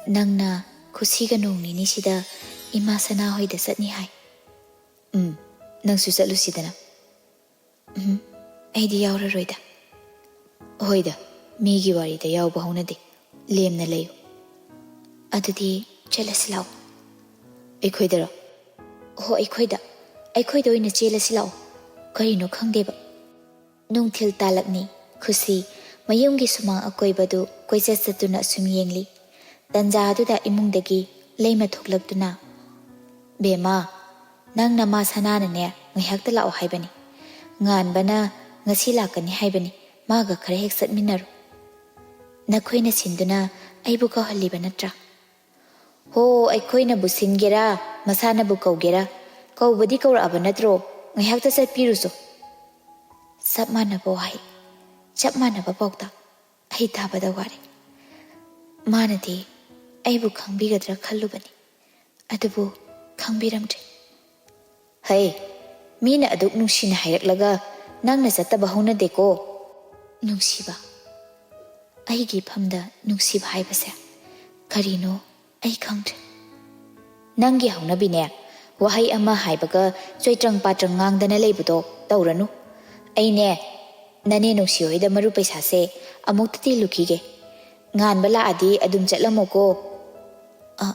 ꯅꯪꯅ ꯈꯨꯁꯤꯒ ꯅꯣꯡ ꯅꯤꯅꯤꯁꯤꯗ ꯏꯃꯥ ꯁꯅꯥꯍꯣꯏꯗ ꯆꯠꯅꯤ ꯍꯥꯏ꯫ ꯎꯝ, ꯅꯪꯁꯨ ꯆꯠꯂꯨꯁꯤꯗꯅ꯫ ꯎꯝ, ꯑꯩꯗꯤ ꯌꯥꯎꯔꯔꯣꯏꯗ꯫ ꯍꯣꯏꯗ, ꯃꯤꯒꯤ ꯋꯥꯔꯤꯗ ꯌꯥꯎꯕ ꯍꯧꯅꯗꯦ, ꯂꯦꯝꯅ ꯂꯩꯌꯨ꯫ ꯑꯗꯨꯗꯤ ꯆꯠꯂꯁꯤ ꯂꯥꯛꯑꯣ꯫ ꯑꯩꯈꯣꯏꯗꯔꯣ? ꯍꯣ, ꯑꯩꯈꯣꯏꯗ, ꯑꯩꯈꯣꯏꯗ ꯑꯣꯏꯅ ꯆꯦꯜꯂꯁꯤ ꯂꯥꯛꯑꯣ꯫ ꯀꯔꯤꯅꯣ ꯈꯪꯗꯦꯕ꯫ ꯅꯨꯡꯊꯤꯜ ꯇꯥꯂꯛꯅꯤ꯫ ꯈꯨꯁꯤ ꯃꯌꯨꯝꯒꯤ ꯁꯨꯃꯥꯡ ꯑꯀꯣꯏꯕꯗꯨ ꯀꯣꯏꯆꯠ ꯆꯠꯇꯨꯅ ꯑꯁꯨꯝ ꯌꯦꯡꯂꯤ꯫ ꯇꯟꯖꯥ ꯑꯗꯨꯗ ꯏꯃꯨꯡꯗꯒꯤ ꯂꯩꯃ ꯊꯣꯛꯂꯛꯇꯨꯅ, "ꯕꯦꯝꯃ, ꯅꯪ ꯅꯃꯥ ꯁꯅꯥꯅꯅꯦ ꯉꯥꯏꯍꯥꯛꯇ ꯂꯥꯛꯑꯣ ꯍꯥꯏꯕꯅꯤ꯫ ꯉꯥꯟꯕꯅ ꯉꯁꯤ ꯂꯥꯛꯀꯅꯤ ꯍꯥꯏꯕꯅꯤ, ꯃꯥꯒ ꯈꯔ ꯍꯦꯛ ꯆꯠꯃꯤꯟꯅꯔꯨ꯫ ꯅꯈꯣꯏꯅ ꯁꯤꯟꯗꯨꯅ ꯑꯩꯕꯨ ꯀꯧꯍꯜꯂꯤꯕ ꯅꯠꯇ꯭ꯔꯥ?" "ꯍꯣ, ꯑꯩꯈꯣꯏꯅꯕꯨ ꯁꯤꯟꯒꯦꯔꯥ, ꯃꯁꯥꯅꯕꯨ ꯀꯧꯒꯦꯔꯥ, ꯀꯧꯕꯗꯤ ꯀꯧꯔꯛꯑꯕ ꯅꯠꯇ꯭ꯔꯣ? ꯉꯥꯏꯍꯥꯛꯇ ꯆꯠꯄꯤꯔꯨꯆꯣ꯫" ꯆꯞ ꯃꯥꯟꯅꯕ ꯋꯥꯍꯩ, ꯆꯞ ꯃꯥꯟꯅꯕ ꯄꯥꯎꯇꯥꯛ꯫ ꯑꯩ ꯇꯥꯕꯗ ꯋꯥꯔꯦ꯫ ꯃꯥꯅꯗꯤ ꯑꯩꯕꯨ ꯈꯪꯕꯤꯒꯗ꯭ꯔꯥ ꯈꯜꯂꯨꯕꯅꯤ, ꯑꯗꯨꯕꯨ ꯈꯪꯕꯤꯔꯝꯗ꯭ꯔꯦ꯫ ꯍꯩ, ꯃꯤꯅ ꯑꯗꯨꯛ ꯅꯨꯡꯁꯤꯅ ꯍꯥꯏꯔꯛꯂꯒ ꯅꯪꯅ ꯆꯠꯇꯕ ꯍꯧꯅꯗꯦꯀꯣ꯫ ꯅꯨꯡꯁꯤꯕ, ꯑꯩꯒꯤ ꯏꯐꯝꯗ ꯅꯨꯡꯁꯤꯕ ꯍꯥꯏꯕꯁꯦ ꯀꯔꯤꯅꯣ ꯑꯩ ꯈꯪꯗ꯭ꯔꯦ꯫ ꯅꯪꯒꯤ ꯍꯧꯅꯕꯤꯅꯦ, ꯋꯥꯍꯩ ꯑꯃ ꯍꯥꯏꯕꯒ ꯆꯣꯏꯇ꯭ꯔꯪ ꯄꯥꯇ꯭ꯔꯪ ꯉꯥꯡꯗꯅ ꯂꯩꯕꯗꯣ ꯇꯧꯔꯅꯨ꯫ ꯑꯩꯅꯦ, ꯅꯅꯦ ꯅꯨꯡꯁꯤ ꯍꯣꯏꯗ ꯃꯔꯨꯞ ꯄꯩꯁꯥꯁꯦ ꯑꯃꯨꯛꯇ ꯇꯦꯜꯂꯨꯈꯤꯒꯦ꯫ ꯉꯥꯟꯕ ꯂꯥꯛꯑꯗꯤ ꯑꯗꯨꯝ ꯆꯠꯂꯝꯃꯣꯀꯣ꯫ ꯑ,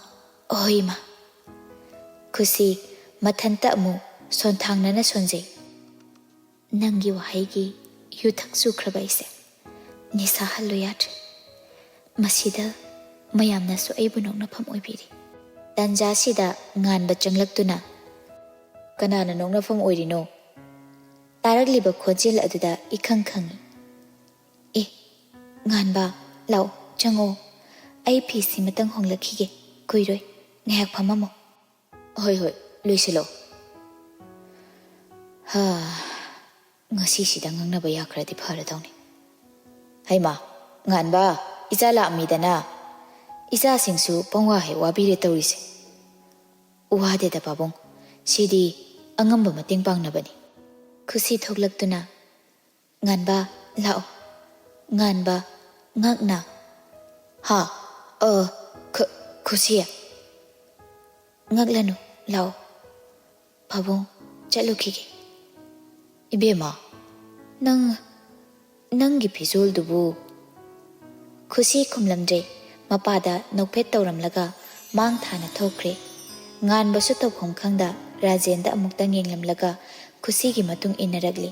ꯍꯣꯏ, ꯏꯃꯥ꯫ ꯈꯨꯁꯤ ꯃꯊꯟꯇ ꯑꯃꯨꯛ ꯁꯣꯟꯊꯥꯡꯅꯅ ꯁꯣꯟꯖꯩ꯫ ꯅꯪꯒꯤ ꯋꯥꯍꯩꯒꯤ ꯌꯨꯊꯛ ꯆꯨꯈ꯭ꯔꯕ ꯑꯩꯁꯦ ꯅꯤꯁꯥ ꯍꯜꯂꯨ ꯌꯥꯗ꯭ꯔꯦ꯫ ꯃꯁꯤꯗ ꯃꯌꯥꯝꯅꯁꯨ ꯑꯩꯕꯨ ꯅꯣꯛꯅꯐꯝ ꯑꯣꯏꯕꯤꯔꯤ꯫ ꯇꯥꯟꯖꯥꯁꯤꯗ ꯉꯥꯟꯕ ꯆꯪꯂꯛꯇꯨꯅ, "ꯀꯅꯥꯅ ꯅꯣꯛꯅꯐꯝ ꯑꯣꯏꯔꯤꯅꯣ?" ꯇꯥꯔꯛꯂꯤꯕ ꯈꯣꯟꯖꯦꯜ ꯑꯗꯨꯗ ꯏꯈꯪ ꯈꯪꯏ꯫ "ꯑꯦ, ꯉꯥꯟꯕ, ꯂꯥꯛꯑꯣ, ꯆꯪꯉꯣ꯫ ꯑꯩ ꯐꯤꯁꯤ ꯃꯇꯪ ꯍꯣꯡꯂꯛꯈꯤꯒꯦ, ꯀꯨꯏꯔꯣꯏ, ꯉꯥꯏꯍꯥꯛ ꯐꯝꯃꯝꯃꯣ꯫" "ꯍꯣꯏ, ꯍꯣꯏ, ꯂꯣꯏꯁꯤꯜꯂꯣ꯫" ꯍꯥ, ꯉꯁꯤꯁꯤꯗ ꯉꯥꯡꯅꯕ ꯌꯥꯈ꯭ꯔꯗꯤ ꯐꯔꯗꯧꯅꯤ꯫ ꯍꯩꯃꯥ, ꯉꯥꯟꯕ, ꯏꯆꯥ ꯂꯥꯛꯑꯝꯃꯤꯗꯅ꯫ ꯏꯆꯥꯁꯤꯡꯁꯨ ꯄꯪꯋꯥ ꯍꯦꯛ ꯋꯥꯕꯤꯔꯦ ꯇꯧꯔꯤꯁꯦ꯫ ꯋꯥꯗꯦꯗ ꯄꯥꯕꯨꯡ, ꯁꯤꯗꯤ ꯑꯉꯝꯕ ꯃꯇꯦꯡ ꯄꯥꯡꯅꯕꯅꯤ꯫ ꯈꯨꯁꯤ ꯊꯣꯛꯂꯛꯇꯨꯅ, "ꯉꯥꯟꯕ, ꯂꯥꯛꯑꯣ꯫ ꯉꯥꯟꯕ, ꯉꯛꯅ꯫" "ꯍꯥ? ꯑ, ꯈꯨ-, ꯈꯨꯁꯤ?" "ꯉꯛꯂꯅꯨ, ꯂꯥꯛꯑꯣ꯫ ꯄꯥꯕꯨꯡ, ꯆꯠꯂꯨꯈꯤꯒꯦ꯫" "ꯏꯕꯦꯝꯃ, ꯅꯪ, ꯅꯪꯒꯤ ꯐꯤꯖꯣꯜꯗꯨꯕꯨ?" ꯈꯨꯁꯤ ꯈꯨꯝꯂꯝꯗ꯭ꯔꯦ꯫ ꯃꯄꯥꯗ ꯅꯣꯛꯐꯦꯠ ꯇꯧꯔꯝꯂꯒ ꯃꯥꯡ ꯊꯥꯅ ꯊꯣꯛꯈ꯭ꯔꯦ꯫ ꯉꯥꯟꯕꯁꯨ ꯇꯧꯐꯝ ꯈꯪꯗ ꯔꯥꯖꯦꯟꯗ ꯑꯃꯨꯛꯇꯪ ꯌꯦꯡꯂꯝꯂꯒ ꯈꯨꯁꯤꯒꯤ ꯃꯇꯨꯡ ꯏꯟꯅꯔꯛꯂꯤ꯫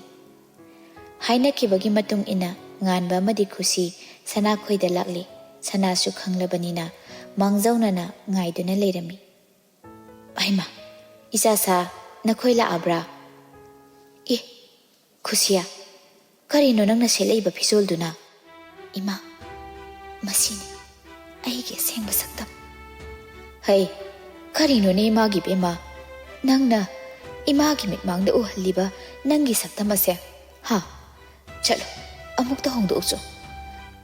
ꯍꯥꯏꯅꯈꯤꯕꯒꯤ ꯃꯇꯨꯡ ꯏꯟꯅ ꯉꯥꯟꯕ ꯑꯃꯗꯤ ꯈꯨꯁꯤ ꯁꯅꯥꯈꯣꯏꯗ ꯂꯥꯛꯂꯤ꯫ ꯁꯅꯥꯁꯨ ꯈꯪꯂꯕꯅꯤꯅ ꯃꯥꯡꯖꯧꯅꯅ ꯉꯥꯏꯗꯨꯅ ꯂꯩꯔꯝꯃꯤ꯫ "ꯍꯩꯃꯥ, ꯏꯆꯥꯁꯥ, ꯅꯈꯣꯏ ꯂꯥꯛꯑꯕ꯭ꯔꯥ? ꯑꯦ, ꯈꯨꯁꯤꯌꯥ, ꯀꯔꯤꯅꯣ ꯅꯪꯅ ꯁꯦꯠꯂꯛꯏꯕ ꯐꯤꯖꯣꯜꯗꯨꯅ?" "ꯏꯃꯥ, ꯃꯁꯤꯅꯤ ꯑꯩꯒꯤ ꯑꯁꯦꯡꯕ ꯁꯛꯇꯝ꯫" "ꯍꯩ, ꯀꯔꯤꯅꯣꯅꯦ ꯏꯃꯥꯒꯤ ꯏꯕꯦꯝꯃ? ꯅꯪꯅ ꯏꯃꯥꯒꯤ ꯃꯤꯠꯃꯥꯡꯗ ꯎꯍꯜꯂꯤꯕ ꯅꯪꯒꯤ ꯁꯛꯇꯝ ꯑꯁꯦ? ꯍꯥ? ꯆꯠꯂꯣ, ꯑꯃꯨꯛꯇ ꯍꯣꯡꯗꯣꯛꯎꯆꯣ꯫"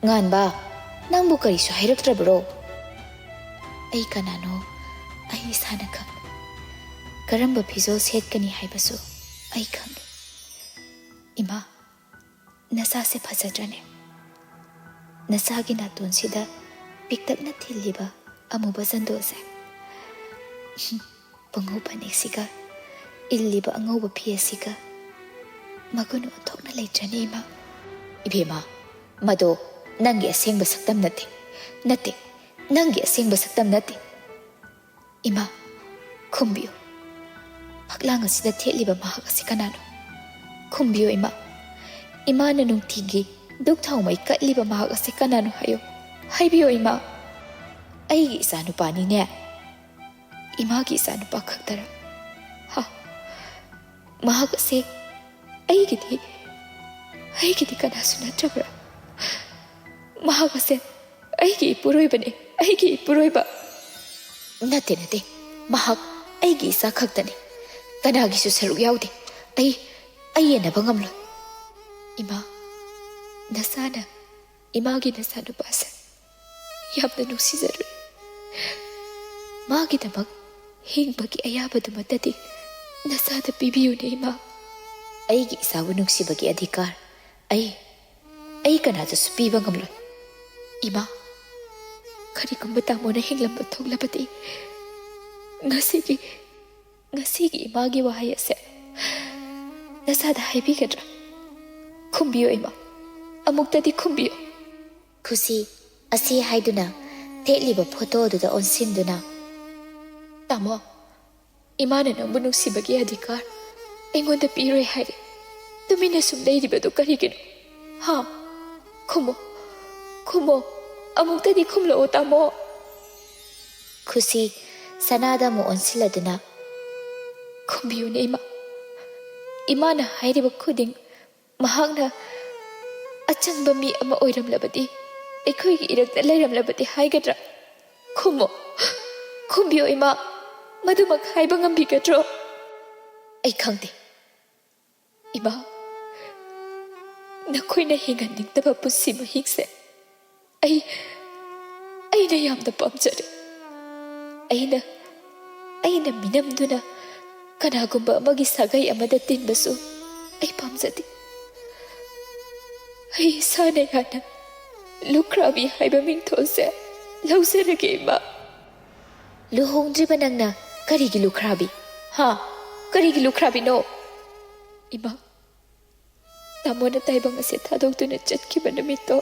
"ꯉꯥꯟꯕ, ꯅꯪꯕꯨ ꯀꯔꯤꯁꯨ ꯍꯥꯏꯔꯛꯇ꯭ꯔꯕ꯭ꯔꯣ?" "ꯑꯩ ꯀꯅꯥꯅꯣ ꯑꯩ ꯏꯁꯥꯅ ꯈꯪ-, ꯀꯔꯝꯕ ꯐꯤꯖꯣꯜ ꯁꯦꯠꯀꯅꯤ ꯍꯥꯏꯕꯁꯨ ꯑꯩ ꯈꯪꯏ꯫ ꯏꯃꯥ, ꯅꯁꯥꯁꯦ ꯐꯖꯗ꯭ꯔꯅꯦ? ꯅꯁꯥꯒꯤ ꯅꯥꯇꯣꯟꯁꯤꯗ ꯄꯤꯛꯇꯛꯅ ꯊꯤꯜꯂꯤꯕ ꯑꯃꯨꯕ ꯆꯟꯗꯣꯜꯁꯦ꯫ ꯄꯨꯡꯉꯧ ꯐꯅꯦꯛꯁꯤꯒ ꯏꯜꯂꯤꯕ ꯑꯉꯧꯕ ꯐꯤ ꯑꯁꯤꯒ ꯃꯒꯨꯟ ꯑꯣꯟꯊꯣꯛꯅ ꯂꯩꯇ꯭ꯔꯅꯦ, ꯏꯃꯥ꯫ ꯏꯕꯦꯝꯃ, ꯃꯗꯣ ꯅꯪꯒꯤ ꯑꯁꯦꯡꯕ ꯁꯛꯇꯝ ꯅꯠꯇꯦ꯫ ꯅꯠꯇꯦ, ꯅꯪꯒꯤ ꯑꯁꯦꯡꯕ ꯁꯛꯇꯝ ꯅꯠꯇꯦ꯫ ꯏꯃꯥ, ꯈꯨꯝꯕꯤꯌꯨ꯫ ꯐꯛꯂꯥꯡ ꯑꯁꯤꯗ ꯊꯦꯠꯂꯤꯕ ꯃꯍꯥꯛ ꯑꯁꯤ ꯀꯅꯥꯅꯣ? ꯈꯨꯝꯕꯤꯌꯨ, ꯏꯃꯥ꯫ ꯏꯃꯥꯅ ꯅꯨꯡꯇꯤꯒꯤ ꯙꯨꯛ ꯊꯥꯎꯃꯩ ꯀꯠꯂꯤꯕ ꯃꯍꯥꯛ ꯑꯁꯤ ꯀꯅꯥꯅꯣ ꯍꯥꯏꯌꯨ꯫ ꯍꯥꯏꯕꯤꯌꯨ, ꯏꯃꯥ꯫ ꯑꯩꯒꯤ ꯏꯆꯥꯅꯨꯄꯥꯅꯤꯅꯦ꯫ ꯏꯃꯥꯒꯤ ꯏꯆꯥꯅꯨꯄꯥ ꯈꯛꯇꯔ? ꯍꯥ? ꯃꯍꯥꯛ ꯑꯁꯤ ꯑꯩꯒꯤꯗꯤ, ꯑꯩꯒꯤꯗꯤ ꯀꯅꯥꯁꯨ ꯅꯠꯇ꯭ꯔꯕ꯭ꯔꯥ? ꯃꯍꯥꯛ ꯑꯁꯦ ꯑꯩꯒꯤ ꯏꯄꯨꯔꯣꯏꯕꯅꯤ, ꯑꯩꯒꯤ ꯏꯄꯨꯔꯣꯏꯕ꯫ ꯅꯠꯇꯦ, ꯅꯠꯇꯦ, ꯃꯍꯥꯛ ꯑꯩꯒꯤ ꯏꯆꯥ ꯈꯛꯇꯅꯤ꯫ ꯀꯅꯥꯒꯤꯁꯨ ꯁꯔꯨꯛ ꯌꯥꯎꯗꯦ꯫ ꯑꯩ, ꯑꯩ ꯌꯦꯟꯅꯕ ꯉꯝꯂꯣꯏ꯫ ꯏꯃꯥ, ꯅꯁꯥꯅ ꯏꯃꯥꯒꯤ ꯅꯆꯥꯅꯨꯄꯥꯁꯦ ꯌꯥꯝꯅ ꯅꯨꯡꯁꯤꯖꯔꯨꯏ꯫ ꯃꯥꯒꯤꯗꯃꯛ ꯍꯤꯡꯕꯒꯤ ꯑꯌꯥꯕꯗꯨꯃꯠꯇꯗꯤ ꯅꯁꯥꯗ ꯄꯤꯕꯤꯌꯨꯅꯦ, ꯏꯃꯥ꯫ ꯑꯩꯒꯤ ꯏꯆꯥꯕꯨ ꯅꯨꯡꯁꯤꯕꯒꯤ ꯑꯙꯤꯀꯥꯔ ꯑꯩ, ꯑꯩ ꯀꯅꯥꯗꯁꯨ ꯄꯤꯕ ꯉꯝꯂꯣꯏ꯫ ꯏꯃꯥ, ꯀꯔꯤꯒꯨꯝꯕ ꯇꯥꯃꯣꯅ ꯍꯤꯡꯂꯝꯕ ꯊꯣꯛꯂꯕꯗꯤ ꯉꯁꯤꯒꯤ, ꯉꯁꯤꯒꯤ ꯏꯃꯥꯒꯤ ꯋꯥꯍꯩ ꯑꯁꯦ ꯅꯁꯥꯗ ꯍꯥꯏꯕꯤꯒꯗ꯭ꯔꯥ? ꯈꯨꯝꯕꯤꯌꯨ, ꯏꯃꯥ, ꯑꯃꯨꯛꯇꯗꯤ ꯈꯨꯝꯕꯤꯌꯨ꯫ ꯈꯨꯁꯤ, ꯑꯁꯤ ꯍꯥꯏꯗꯨꯅ ꯊꯦꯠꯂꯤꯕ ꯐꯣꯇꯣ ꯑꯗꯨꯗ ꯑꯣꯟꯁꯤꯟꯗꯨꯅ, ꯇꯥꯃꯣ, ꯏꯃꯥꯅ ꯅꯪꯕꯨ ꯅꯨꯡꯁꯤꯕꯒꯤ ꯑꯙꯤꯀꯥꯔ ꯑꯩꯉꯣꯟꯗ ꯄꯤꯔꯣꯏ ꯍꯥꯏꯔꯦ꯫ ꯇꯨꯃꯤꯟꯅ ꯁꯨꯝ ꯂꯩꯔꯤꯕꯗꯨ ꯀꯔꯤꯒꯤꯅꯣ? ꯍꯥ? ꯈꯨꯝꯃꯣ, ꯈꯨꯝꯃꯣ, ꯑꯃꯨꯛꯇꯗꯤ ꯈꯨꯝꯂꯛꯑꯣ, ꯇꯥꯃꯣ꯫ ꯈꯨꯁꯤ, ꯁꯅꯥꯗ ꯑꯃꯨꯛ ꯑꯣꯟꯁꯤꯜꯂꯗꯨꯅ, ꯈꯨꯝꯕꯤꯌꯨꯅꯦ, ꯏꯃꯥ꯫ ꯏꯃꯥꯅ ꯍꯥꯏꯔꯤꯕ ꯈꯨꯗꯤꯡ ꯃꯍꯥꯛꯅ ꯑꯆꯝꯕ ꯃꯤ ꯑꯃ ꯑꯣꯏꯔꯝꯂꯕꯗꯤ, ꯑꯩꯈꯣꯏꯒꯤ ꯏꯔꯛꯇ ꯂꯩꯔꯝꯂꯕꯗꯤ ꯍꯥꯏꯒꯗ꯭ꯔꯥ? ꯈꯨꯝꯃꯣ, ꯈꯨꯝꯕꯤꯌꯣ, ꯏꯃꯥ꯫ ꯃꯗꯨꯃꯛ ꯍꯥꯏꯕ ꯉꯝꯕꯤꯒꯗ꯭ꯔꯣ? ꯑꯩ ꯈꯪꯗꯦ, ꯏꯃꯥ꯫ ꯅꯈꯣꯏꯅ ꯍꯤꯡꯍꯟꯅꯤꯡꯗꯕ ꯄꯨꯟꯁꯤ ꯃꯍꯤꯡꯁꯦ ꯑꯩ, ꯑꯩꯅ ꯌꯥꯝꯅ ꯄꯥꯝꯖꯔꯦ꯫ ꯑꯩꯅ, ꯑꯩꯅ ꯃꯤꯅꯝꯗꯨꯅ ꯀꯅꯥꯒꯨꯝꯕ ꯑꯃꯒꯤ ꯁꯥꯒꯩ ꯑꯃꯗ ꯇꯤꯟꯕꯁꯨ ꯑꯩ ꯄꯥꯝꯖꯗꯦ꯫ ꯑꯩ ꯏꯁꯥꯅ ꯌꯥꯅ ꯂꯨꯈ꯭ꯔꯥꯕꯤ ꯍꯥꯏꯕ ꯃꯤꯡꯊꯣꯜꯁꯦ ꯂꯧꯖꯔꯒꯦ, ꯏꯃꯥ꯫ ꯂꯨꯍꯣꯡꯗ꯭ꯔꯤꯕ ꯅꯪꯅ ꯀꯔꯤꯒꯤ ꯂꯨꯈ꯭ꯔꯥꯕꯤ? ꯍꯥ? ꯀꯔꯤꯒꯤ ꯂꯨꯈ꯭ꯔꯥꯕꯤꯅꯣ? ꯏꯃꯥ, ꯇꯥꯃꯣꯅ ꯇꯥꯏꯕꯪ ꯑꯁꯦ ꯊꯥꯗꯣꯛꯇꯨꯅ ꯆꯠꯈꯤꯕ ꯅꯨꯃꯤꯠꯇꯣ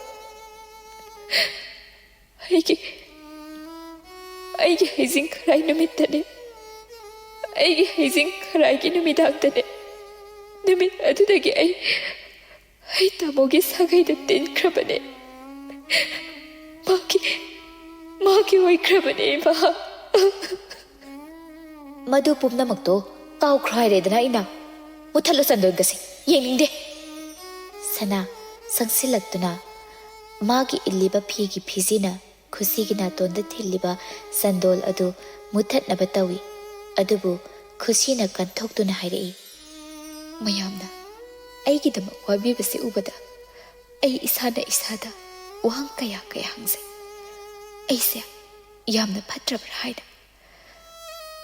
ꯑꯩꯒꯤ, ꯑꯩꯒꯤ ꯍꯩꯖꯤꯡ ꯈꯔꯥꯏ ꯅꯨꯃꯤꯠꯇꯅꯤ꯫ ꯑꯩꯒꯤ ꯍꯩꯖꯤꯡ ꯈꯔꯥꯏꯒꯤ ꯅꯨꯃꯤꯗꯥꯡꯗꯅꯤ꯫ ꯅꯨꯃꯤꯠ ꯑꯗꯨꯗꯒꯤ ꯑꯩ, ꯑꯩ ꯇꯥꯃꯣꯒꯤ ꯁꯥꯒꯩꯗ ꯇꯤꯟꯈ꯭ꯔꯕꯅꯦ꯫ ꯃꯥꯒꯤ, ꯃꯥꯒꯤ ꯑꯣꯏꯈ꯭ꯔꯕꯅꯦ, ꯏꯃꯥ꯫ ꯃꯗꯨ ꯄꯨꯝꯅꯃꯛꯇꯣ ꯀꯥꯎꯈ꯭ꯔꯣ ꯍꯥꯏꯔꯦꯗꯅ, ꯏꯃꯥ꯫ ꯃꯨꯊꯠꯂꯣ ꯆꯟꯗꯣꯟꯒꯁꯦ, ꯌꯦꯡꯅꯤꯡꯗꯦ꯫ ꯁꯅꯥ ꯆꯪꯁꯤꯜꯂꯛꯇꯨꯅ ꯃꯥꯒꯤ ꯏꯜꯂꯤꯕ ꯐꯤꯒꯤ ꯐꯤꯖꯤꯅ ꯈꯨꯁꯤꯒꯤ ꯅꯥꯇꯣꯟꯗ ꯊꯤꯜꯂꯤꯕ ꯆꯟꯗꯣꯜ ꯑꯗꯨ ꯃꯨꯊꯠꯅꯕ ꯇꯧꯏ꯫ ꯑꯗꯨꯕꯨ ꯈꯨꯁꯤꯅ ꯀꯟꯊꯣꯛꯇꯨꯅ ꯍꯥꯏꯔꯛꯏ, "ꯃꯌꯥꯝꯅ ꯑꯩꯒꯤꯗꯃꯛ ꯋꯥꯕꯤꯕꯁꯤ ꯎꯕꯗ ꯑꯩ ꯏꯁꯥꯅ ꯏꯁꯥꯗ ꯋꯥꯍꯪ ꯀꯌꯥ ꯀꯌꯥ ꯍꯪꯖꯩ꯫ ꯑꯩꯁꯦ ꯌꯥꯝꯅ ꯐꯠꯇ꯭ꯔꯕ꯭ꯔꯥ ꯍꯥꯏꯅ꯫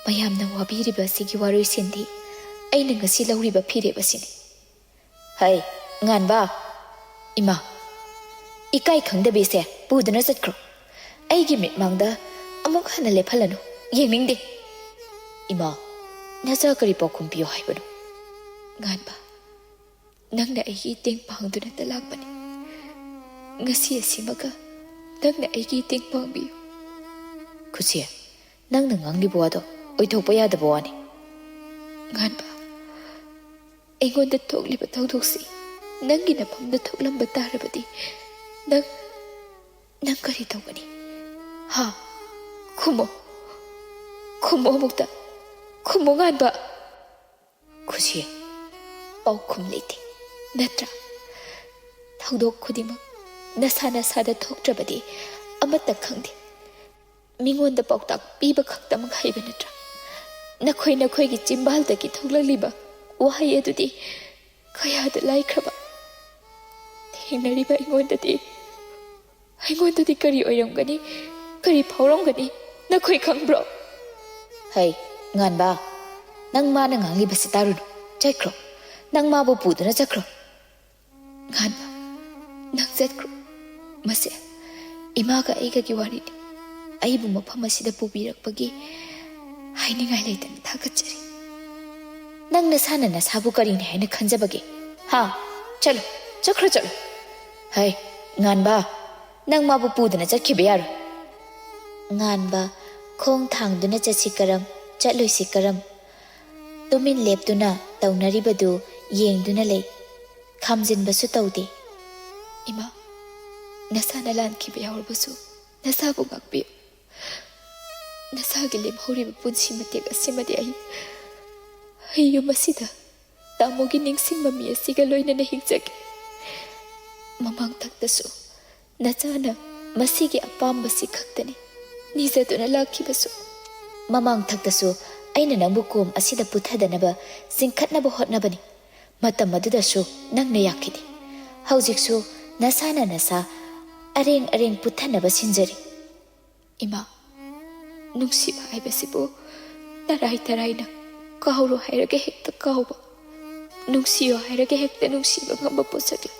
ꯃꯌꯥꯝꯅ ꯋꯥꯕꯤꯔꯤꯕ ꯑꯁꯤꯒꯤ ꯋꯥꯔꯣꯏꯁꯤꯟꯗꯤ ꯑꯩꯅ ꯉꯁꯤ ꯂꯧꯔꯤꯕ ꯐꯤꯔꯦꯞ ꯑꯁꯤꯅꯤ꯫" "ꯍꯩ, ꯉꯥꯟꯕ!" "ꯏꯃꯥ, ꯏꯀꯥꯏ ꯈꯪꯗꯕꯤꯁꯦ ꯄꯨꯗꯨꯅ ꯆꯠꯈ꯭ꯔꯣ꯫ ꯑꯩꯒꯤ ꯃꯤꯠꯃꯥꯡꯗ ꯑꯃꯨꯛ ꯍꯟꯅ ꯂꯦꯞꯍꯜꯂꯅꯨ, ꯌꯦꯡꯅꯤꯡꯗꯦ꯫" "ꯏꯃꯥ, ꯅꯆꯥ ꯀꯔꯤ ꯄꯥꯎꯈꯨꯝ ꯄꯤꯌꯣ ꯍꯥꯏꯕꯅꯣ?" "ꯉꯥꯟꯕ, ꯅꯪꯅ ꯑꯩꯒꯤ ꯏꯇꯦꯡ ꯄꯥꯡꯗꯨꯅꯇ ꯂꯥꯛꯄꯅꯤ꯫ ꯉꯁꯤ ꯑꯁꯤꯃꯒ ꯅꯪꯅ ꯑꯩꯒꯤ ꯏꯇꯦꯡ ꯄꯥꯡꯕꯤꯌꯨ꯫" "ꯈꯨꯁꯤ, ꯅꯪꯅ ꯉꯥꯡꯂꯤꯕ ꯋꯥꯗꯣ ꯑꯣꯏꯊꯣꯛꯄ ꯌꯥꯗꯕ ꯋꯥꯅꯤ꯫" "ꯉꯥꯟꯕ, ꯑꯩꯉꯣꯟꯗ ꯊꯣꯛꯂꯤꯕ ꯊꯧꯗꯣꯛꯁꯤ ꯅꯪꯒꯤ ꯅꯐꯝꯗ ꯊꯣꯛꯂꯝꯕ ꯇꯥꯔꯕꯗꯤ ꯅꯪ, ꯅꯪ ꯀꯔꯤ ꯇꯧꯒꯅꯤ? ꯍꯥ? ꯈꯨꯝꯃꯣ꯫ ꯈꯨꯝꯃꯣ ꯑꯃꯨꯛꯇ꯫ ꯈꯨꯝꯃꯣ, ꯉꯥꯟꯕ꯫" "ꯈꯨꯁꯤ, ꯄꯥꯎꯈꯨꯝ ꯂꯩꯇꯦ, ꯅꯠꯇ꯭ꯔꯥ? ꯊꯧꯗꯣꯛ ꯈꯨꯗꯤꯡꯃꯛ ꯅꯁꯥ ꯅꯁꯥꯗ ꯊꯣꯛꯇ꯭ꯔꯕꯗꯤ ꯑꯃꯠꯇ ꯈꯪꯗꯦ꯫ ꯃꯤꯉꯣꯟꯗ ꯄꯥꯎꯇꯥꯛ ꯄꯤꯕ ꯈꯛꯇꯃꯛ ꯍꯩꯕ ꯅꯠꯇ꯭ꯔꯥ? ꯅꯈꯣꯏ ꯅꯈꯣꯏꯒꯤ ꯆꯤꯝꯕꯥꯜꯗꯒꯤ ꯊꯣꯛꯂꯛꯂꯤꯕ ꯋꯥꯍꯩ ꯑꯗꯨꯗꯤ ꯀꯌꯥꯗ ꯂꯥꯏꯈ꯭ꯔꯕ꯫ ꯊꯦꯡꯅꯔꯤꯕ ꯑꯩꯉꯣꯟꯗꯗꯤ, ꯑꯩꯉꯣꯟꯗꯗꯤ ꯀꯔꯤ ꯑꯣꯏꯔꯝꯒꯅꯤ, ꯀꯔꯤ ꯐꯥꯎꯔꯝꯒꯅꯤ, ꯅꯈꯣꯏ ꯈꯪꯕ꯭ꯔꯣ?" "ꯍꯩ, ꯉꯥꯟꯕ, ꯅꯪ ꯃꯥꯅ ꯉꯥꯡꯂꯤꯕꯁꯤ ꯇꯥꯔꯨꯅꯨ꯫ ꯆꯠꯈ꯭ꯔꯣ꯫ ꯅꯪ ꯃꯥꯕꯨ ꯄꯨꯗꯨꯅ ꯆꯠꯈ꯭ꯔꯣ꯫ ꯉꯥꯟꯕ, ꯅꯪ ꯆꯠꯈ꯭ꯔꯣ꯫ ꯃꯁꯦ ꯏꯃꯥꯒ ꯑꯩꯒꯒꯤ ꯋꯥꯔꯤꯅꯤ꯫ ꯑꯩꯕꯨ ꯃꯐꯝ ꯑꯁꯤꯗ ꯄꯨꯕꯤꯔꯛꯄꯒꯤ ꯍꯥꯏꯅꯤꯡꯉꯥꯏ ꯂꯩꯇꯅ ꯊꯥꯒꯠꯆꯔꯤ꯫ ꯅꯪ ꯅꯁꯥꯅ ꯅꯁꯥꯕꯨ ꯀꯔꯤꯅꯤ ꯍꯥꯏꯅ ꯈꯟꯖꯕꯒꯦ? ꯍꯥ? ꯆꯠꯂꯣ, ꯆꯠꯈ꯭ꯔꯣ, ꯆꯠꯂꯣ꯫ ꯍꯩ, ꯉꯥꯟꯕ, ꯅꯪ ꯃꯥꯕꯨ ꯄꯨꯗꯨꯅ ꯆꯠꯈꯤꯕ ꯌꯥꯔꯣꯏ꯫ ꯉꯥꯟꯕ, ꯈꯣꯡ ꯊꯥꯡꯗꯨꯅ ꯆꯠꯁꯤ ꯀꯔꯝ, ꯆꯠꯂꯣꯏꯁꯤ ꯀꯔꯝ? ꯇꯨꯃꯤꯟ ꯂꯦꯞꯇꯨꯅ ꯇꯧꯅꯔꯤꯕꯗꯨ ꯌꯦꯡꯗꯨꯅ ꯂꯩ꯫ ꯈꯥꯝꯖꯤꯟꯕꯁꯨ ꯇꯧꯗꯦ꯫ ꯏꯃꯥ, ꯅꯁꯥꯅ ꯂꯥꯟꯈꯤꯕ ꯌꯥꯎꯔꯕꯁꯨ ꯅꯁꯥꯕꯨ ꯉꯥꯛꯄꯤꯌꯨ꯫ ꯅꯁꯥꯒꯤ ꯂꯦꯝꯍꯧꯔꯤꯕ ꯄꯨꯟꯁꯤ ꯃꯇꯦꯛ ꯑꯁꯤꯃꯗꯤ ꯑꯩ, ꯑꯩ ꯌꯨꯝ ꯑꯁꯤꯗ ꯇꯥꯃꯣꯒꯤ ꯅꯤꯡꯁꯤꯡꯕ ꯃꯤ ꯑꯁꯤꯒ ꯂꯣꯏꯅꯅ ꯍꯤꯡꯖꯒꯦ꯫ ꯃꯃꯥꯡ ꯊꯛꯇꯁꯨ ꯅꯆꯥꯅ ꯃꯁꯤꯒꯤ ꯑꯄꯥꯝꯕꯁꯤ ꯈꯛꯇꯅꯤ ꯅꯤꯖꯗꯨꯅ ꯂꯥꯛꯈꯤꯕꯁꯨ꯫ ꯃꯃꯥꯡ ꯊꯛꯇꯁꯨ ꯑꯩꯅ ꯅꯪꯕꯨ ꯀꯣꯝ ꯑꯁꯤꯗ ꯄꯨꯊꯗꯅꯕ ꯆꯤꯡꯈꯠꯅꯕ ꯍꯣꯠꯅꯕꯅꯤ꯫ ꯃꯇꯝ ꯑꯗꯨꯗꯁꯨ ꯅꯪꯅ ꯌꯥꯈꯤꯗꯦ꯫ ꯍꯧꯖꯤꯛꯁꯨ ꯅꯁꯥꯅ ꯅꯁꯥ ꯑꯔꯦꯡ ꯑꯔꯦꯡ ꯄꯨꯊꯅꯕ ꯁꯤꯟꯖꯔꯤ꯫ ꯏꯃꯥ, ꯅꯨꯡꯁꯤꯕ ꯍꯥꯏꯕꯁꯤꯕꯨ ꯇꯔꯥꯏ ꯇꯔꯥꯏꯅ ꯀꯥꯎꯔꯣ ꯍꯥꯏꯔꯒ ꯍꯦꯛꯇ ꯀꯥꯎꯕ, ꯅꯨꯡꯁꯤꯌꯣ ꯍꯥꯏꯔꯒ ꯍꯦꯛꯇ ꯅꯨꯡꯁꯤꯕ ꯉꯝꯕ ꯄꯣꯠꯁꯛ ꯂꯩ꯫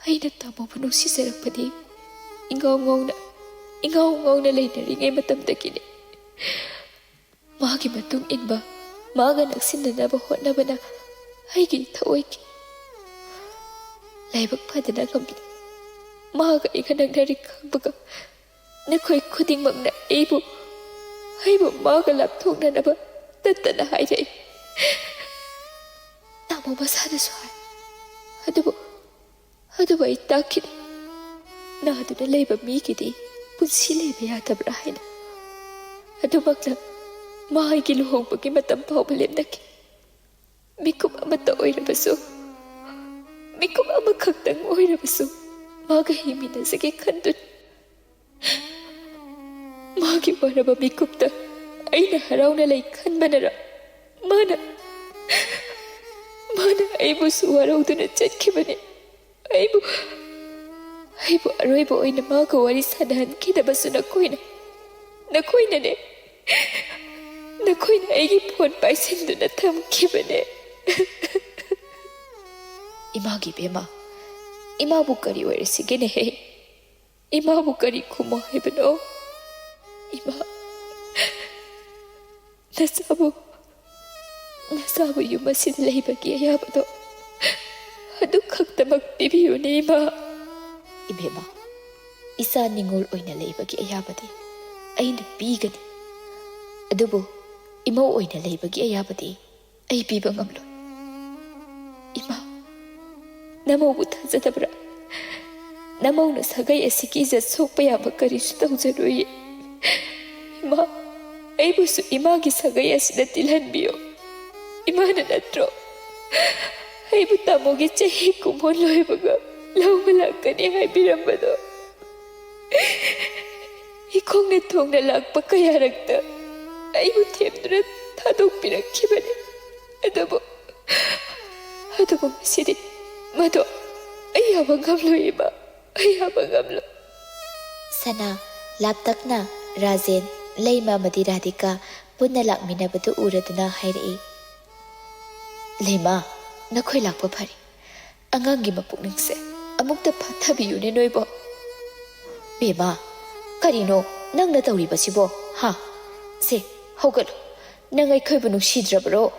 ꯑꯩꯅ ꯇꯥꯃꯣꯕꯨ ꯅꯨꯡꯁꯤꯖꯔꯛꯄꯗꯤ ꯏꯉꯥꯎ ꯉꯥꯎꯅ, ꯏꯉꯥꯎ ꯉꯥꯎꯅ ꯂꯩꯅꯔꯤꯉꯩ ꯃꯇꯝꯗꯒꯤꯅꯤ꯫ ꯃꯥꯒꯤ ꯃꯇꯨꯡ ꯏꯟꯕ, ꯃꯥꯒ ꯅꯛꯁꯤꯟꯅꯅꯕ ꯍꯣꯠꯅꯕꯅ ꯑꯩꯒꯤ ꯊꯑꯣꯏꯒꯤ ꯂꯥꯏꯕꯛ ꯐꯗꯅ ꯉꯝꯂꯦ꯫ ꯃꯥꯒ ꯑꯩꯒ ꯅꯛꯅꯔꯤ ꯈꯪꯕꯒ ꯅꯈꯣꯏ ꯈꯨꯗꯤꯡꯃꯛꯅ ꯑꯩꯕꯨ, ꯑꯩꯕꯨ ꯃꯥꯒ ꯂꯥꯞꯊꯣꯛꯅꯅꯕ ꯇꯠꯇꯅ ꯍꯥꯏꯔꯛꯏ꯫ ꯇꯥꯃꯣ ꯃꯁꯥꯅꯁꯨ ꯍꯥꯏ꯫ ꯑꯗꯨꯕꯨ, ꯑꯗꯨꯕꯨ ꯑꯩ ꯇꯥꯈꯤꯗꯦ꯫ ꯅꯥꯗꯨꯅ ꯂꯩꯕ ꯃꯤꯒꯤꯗꯤ ꯄꯨꯟꯁꯤ ꯂꯩꯕ ꯌꯥꯗꯕ꯭ꯔꯥ ꯍꯥꯏꯅ꯫ ꯑꯗꯨꯃꯛꯅ ꯃꯥ ꯑꯩꯒꯤ ꯂꯨꯍꯣꯡꯕꯒꯤ ꯃꯇꯝ ꯐꯥꯎꯕ ꯂꯦꯞꯅꯈꯤ꯫ ꯃꯤꯀꯨꯞ ꯑꯃꯠꯇ ꯑꯣꯏꯔꯕꯁꯨ, ꯃꯤꯀꯨꯞ ꯑꯃꯈꯛꯇꯪ ꯑꯣꯏꯔꯕꯁꯨ ꯃꯥꯒ ꯍꯤꯡꯃꯤꯟꯅꯖꯒꯦ ꯈꯟꯗꯨꯅ꯫ ꯃꯥꯒꯤ ꯋꯥꯔꯕ ꯃꯤꯀꯨꯞꯇ ꯑꯩꯅ ꯍꯔꯥꯎꯅ ꯂꯩ ꯈꯟꯕꯅꯔ? ꯃꯥꯅ, ꯃꯥꯅ ꯑꯩꯕꯨꯁꯨ ꯋꯥꯔꯧꯗꯨꯅ ꯆꯠꯈꯤꯕꯅꯤ꯫ ꯑꯩꯕꯨ, ꯑꯩꯕꯨ ꯑꯔꯣꯏꯕ ꯑꯣꯏꯅ ꯃꯥꯒ ꯋꯥꯔꯤ ꯁꯥꯟꯅꯍꯟꯈꯤꯗꯕꯁꯨ ꯅꯈꯣꯏꯅ, ꯅꯈꯣꯏꯅꯅꯦ꯫ ꯅꯈꯣꯏꯅ ꯑꯩꯒꯤ ꯐꯣꯟ ꯄꯥꯏꯁꯤꯟꯗꯨꯅ ꯊꯝꯈꯤꯕꯅꯦ꯫ ꯏꯃꯥꯒꯤ ꯏꯕꯦꯝꯃ, ꯏꯃꯥꯕꯨ ꯀꯔꯤ ꯑꯣꯏꯔꯁꯤꯒꯦꯅꯦꯍꯦ? ꯏꯃꯥꯕꯨ ꯀꯔꯤ ꯈꯨꯝꯃꯣ ꯍꯥꯏꯕꯅꯣ? ꯏꯃꯥ, ꯅꯆꯥꯕꯨ, ꯅꯆꯥꯕꯨ ꯌꯨꯝ ꯑꯁꯤꯗ ꯂꯩꯕꯒꯤ ꯑꯌꯥꯕꯗꯣ ꯑꯗꯨ ꯈꯛꯇꯃꯛ ꯄꯤꯕꯤꯌꯨꯅꯦ, ꯏꯃꯥ꯫ ꯏꯕꯦꯝꯃ, ꯏꯆꯥ ꯅꯤꯉꯣꯜ ꯑꯣꯏꯅ ꯂꯩꯕꯒꯤ ꯑꯌꯥꯕꯗꯤ ꯑꯩꯅ ꯄꯤꯒꯅꯤ, ꯑꯗꯨꯕꯨ ꯏꯃꯧ ꯑꯣꯏꯅ ꯂꯩꯕꯒꯤ ꯑꯌꯥꯕꯗꯤ ꯑꯩ ꯄꯤꯕ ꯉꯝꯂꯣꯏ꯫ ꯏꯃꯥ, ꯅꯃꯧꯕꯨ ꯊꯥꯖꯗꯕ꯭ꯔꯥ? ꯅꯃꯧꯅ ꯁꯥꯒꯩ ꯑꯁꯤꯒꯤ ꯏꯖꯠ ꯁꯣꯛꯄ ꯌꯥꯕ ꯀꯔꯤꯁꯨ ꯇꯧꯖꯔꯣꯏꯌꯦ꯫ ꯏꯃꯥ, ꯑꯩꯕꯨꯁꯨ ꯏꯃꯥꯒꯤ ꯁꯥꯒꯩ ꯑꯁꯤꯗ ꯇꯤꯜꯍꯟꯕꯤꯌꯨ꯫ ꯏꯃꯥꯅ ꯅꯠꯇ꯭ꯔꯣ ꯑꯩꯕꯨ ꯇꯥꯃꯣꯒꯤ ꯆꯍꯤ ꯀꯨꯝꯑꯣꯟ ꯂꯣꯏꯕꯒ ꯂꯧꯕ ꯂꯥꯛꯀꯅꯤ ꯍꯥꯏꯕꯤꯔꯝꯕꯗꯣ? ꯏꯈꯣꯡꯅ ꯊꯣꯡꯅ ꯂꯥꯛꯄ ꯀꯌꯥꯔꯛꯇ ꯑꯩꯕꯨ ꯊꯦꯝꯗꯨꯅ ꯊꯥꯗꯣꯛꯄꯤꯔꯛꯈꯤꯕꯅꯤ꯫ ꯑꯗꯨꯕꯨ, ꯑꯗꯨꯕꯨ ꯉꯁꯤꯗꯤ ꯃꯗꯨ ꯑꯩ ꯌꯥꯕ ꯉꯝꯂꯣꯏ, ꯏꯃꯥ, ꯑꯩ ꯌꯥꯕ ꯉꯝꯂꯣꯏ꯫ ꯁꯅꯥ, ꯂꯥꯞꯇꯛꯅ ꯔꯥꯖꯦꯟ, ꯂꯩꯃ ꯑꯃꯗꯤ ꯔꯥꯙꯤꯀꯥ ꯄꯨꯟꯅ ꯂꯥꯛꯃꯤꯟꯅꯕꯗꯨ ꯎꯔꯗꯨꯅ ꯍꯥꯏꯔꯛꯏ, "ꯂꯩꯃ, ꯅꯈꯣꯏ ꯂꯥꯛꯄ ꯐꯔꯦ꯫ ꯑꯉꯥꯡꯒꯤ ꯃꯄꯨꯛꯅꯤꯡꯁꯦ ꯑꯃꯨꯛꯇ ꯐꯥꯊꯕꯤꯌꯨꯅꯦ ꯅꯣꯏꯕꯣ꯫" "ꯕꯦꯝꯃ, ꯀꯔꯤꯅꯣ ꯅꯪꯅ ꯇꯧꯔꯤꯕꯁꯤꯕꯣ, ꯍꯥ? ꯁꯦ, ꯍꯧꯒꯠꯂꯨ꯫ ꯅꯪ ꯑꯩꯈꯣꯏꯕꯨ ꯅꯨꯡꯁꯤꯗ꯭ꯔꯕꯔꯣ?"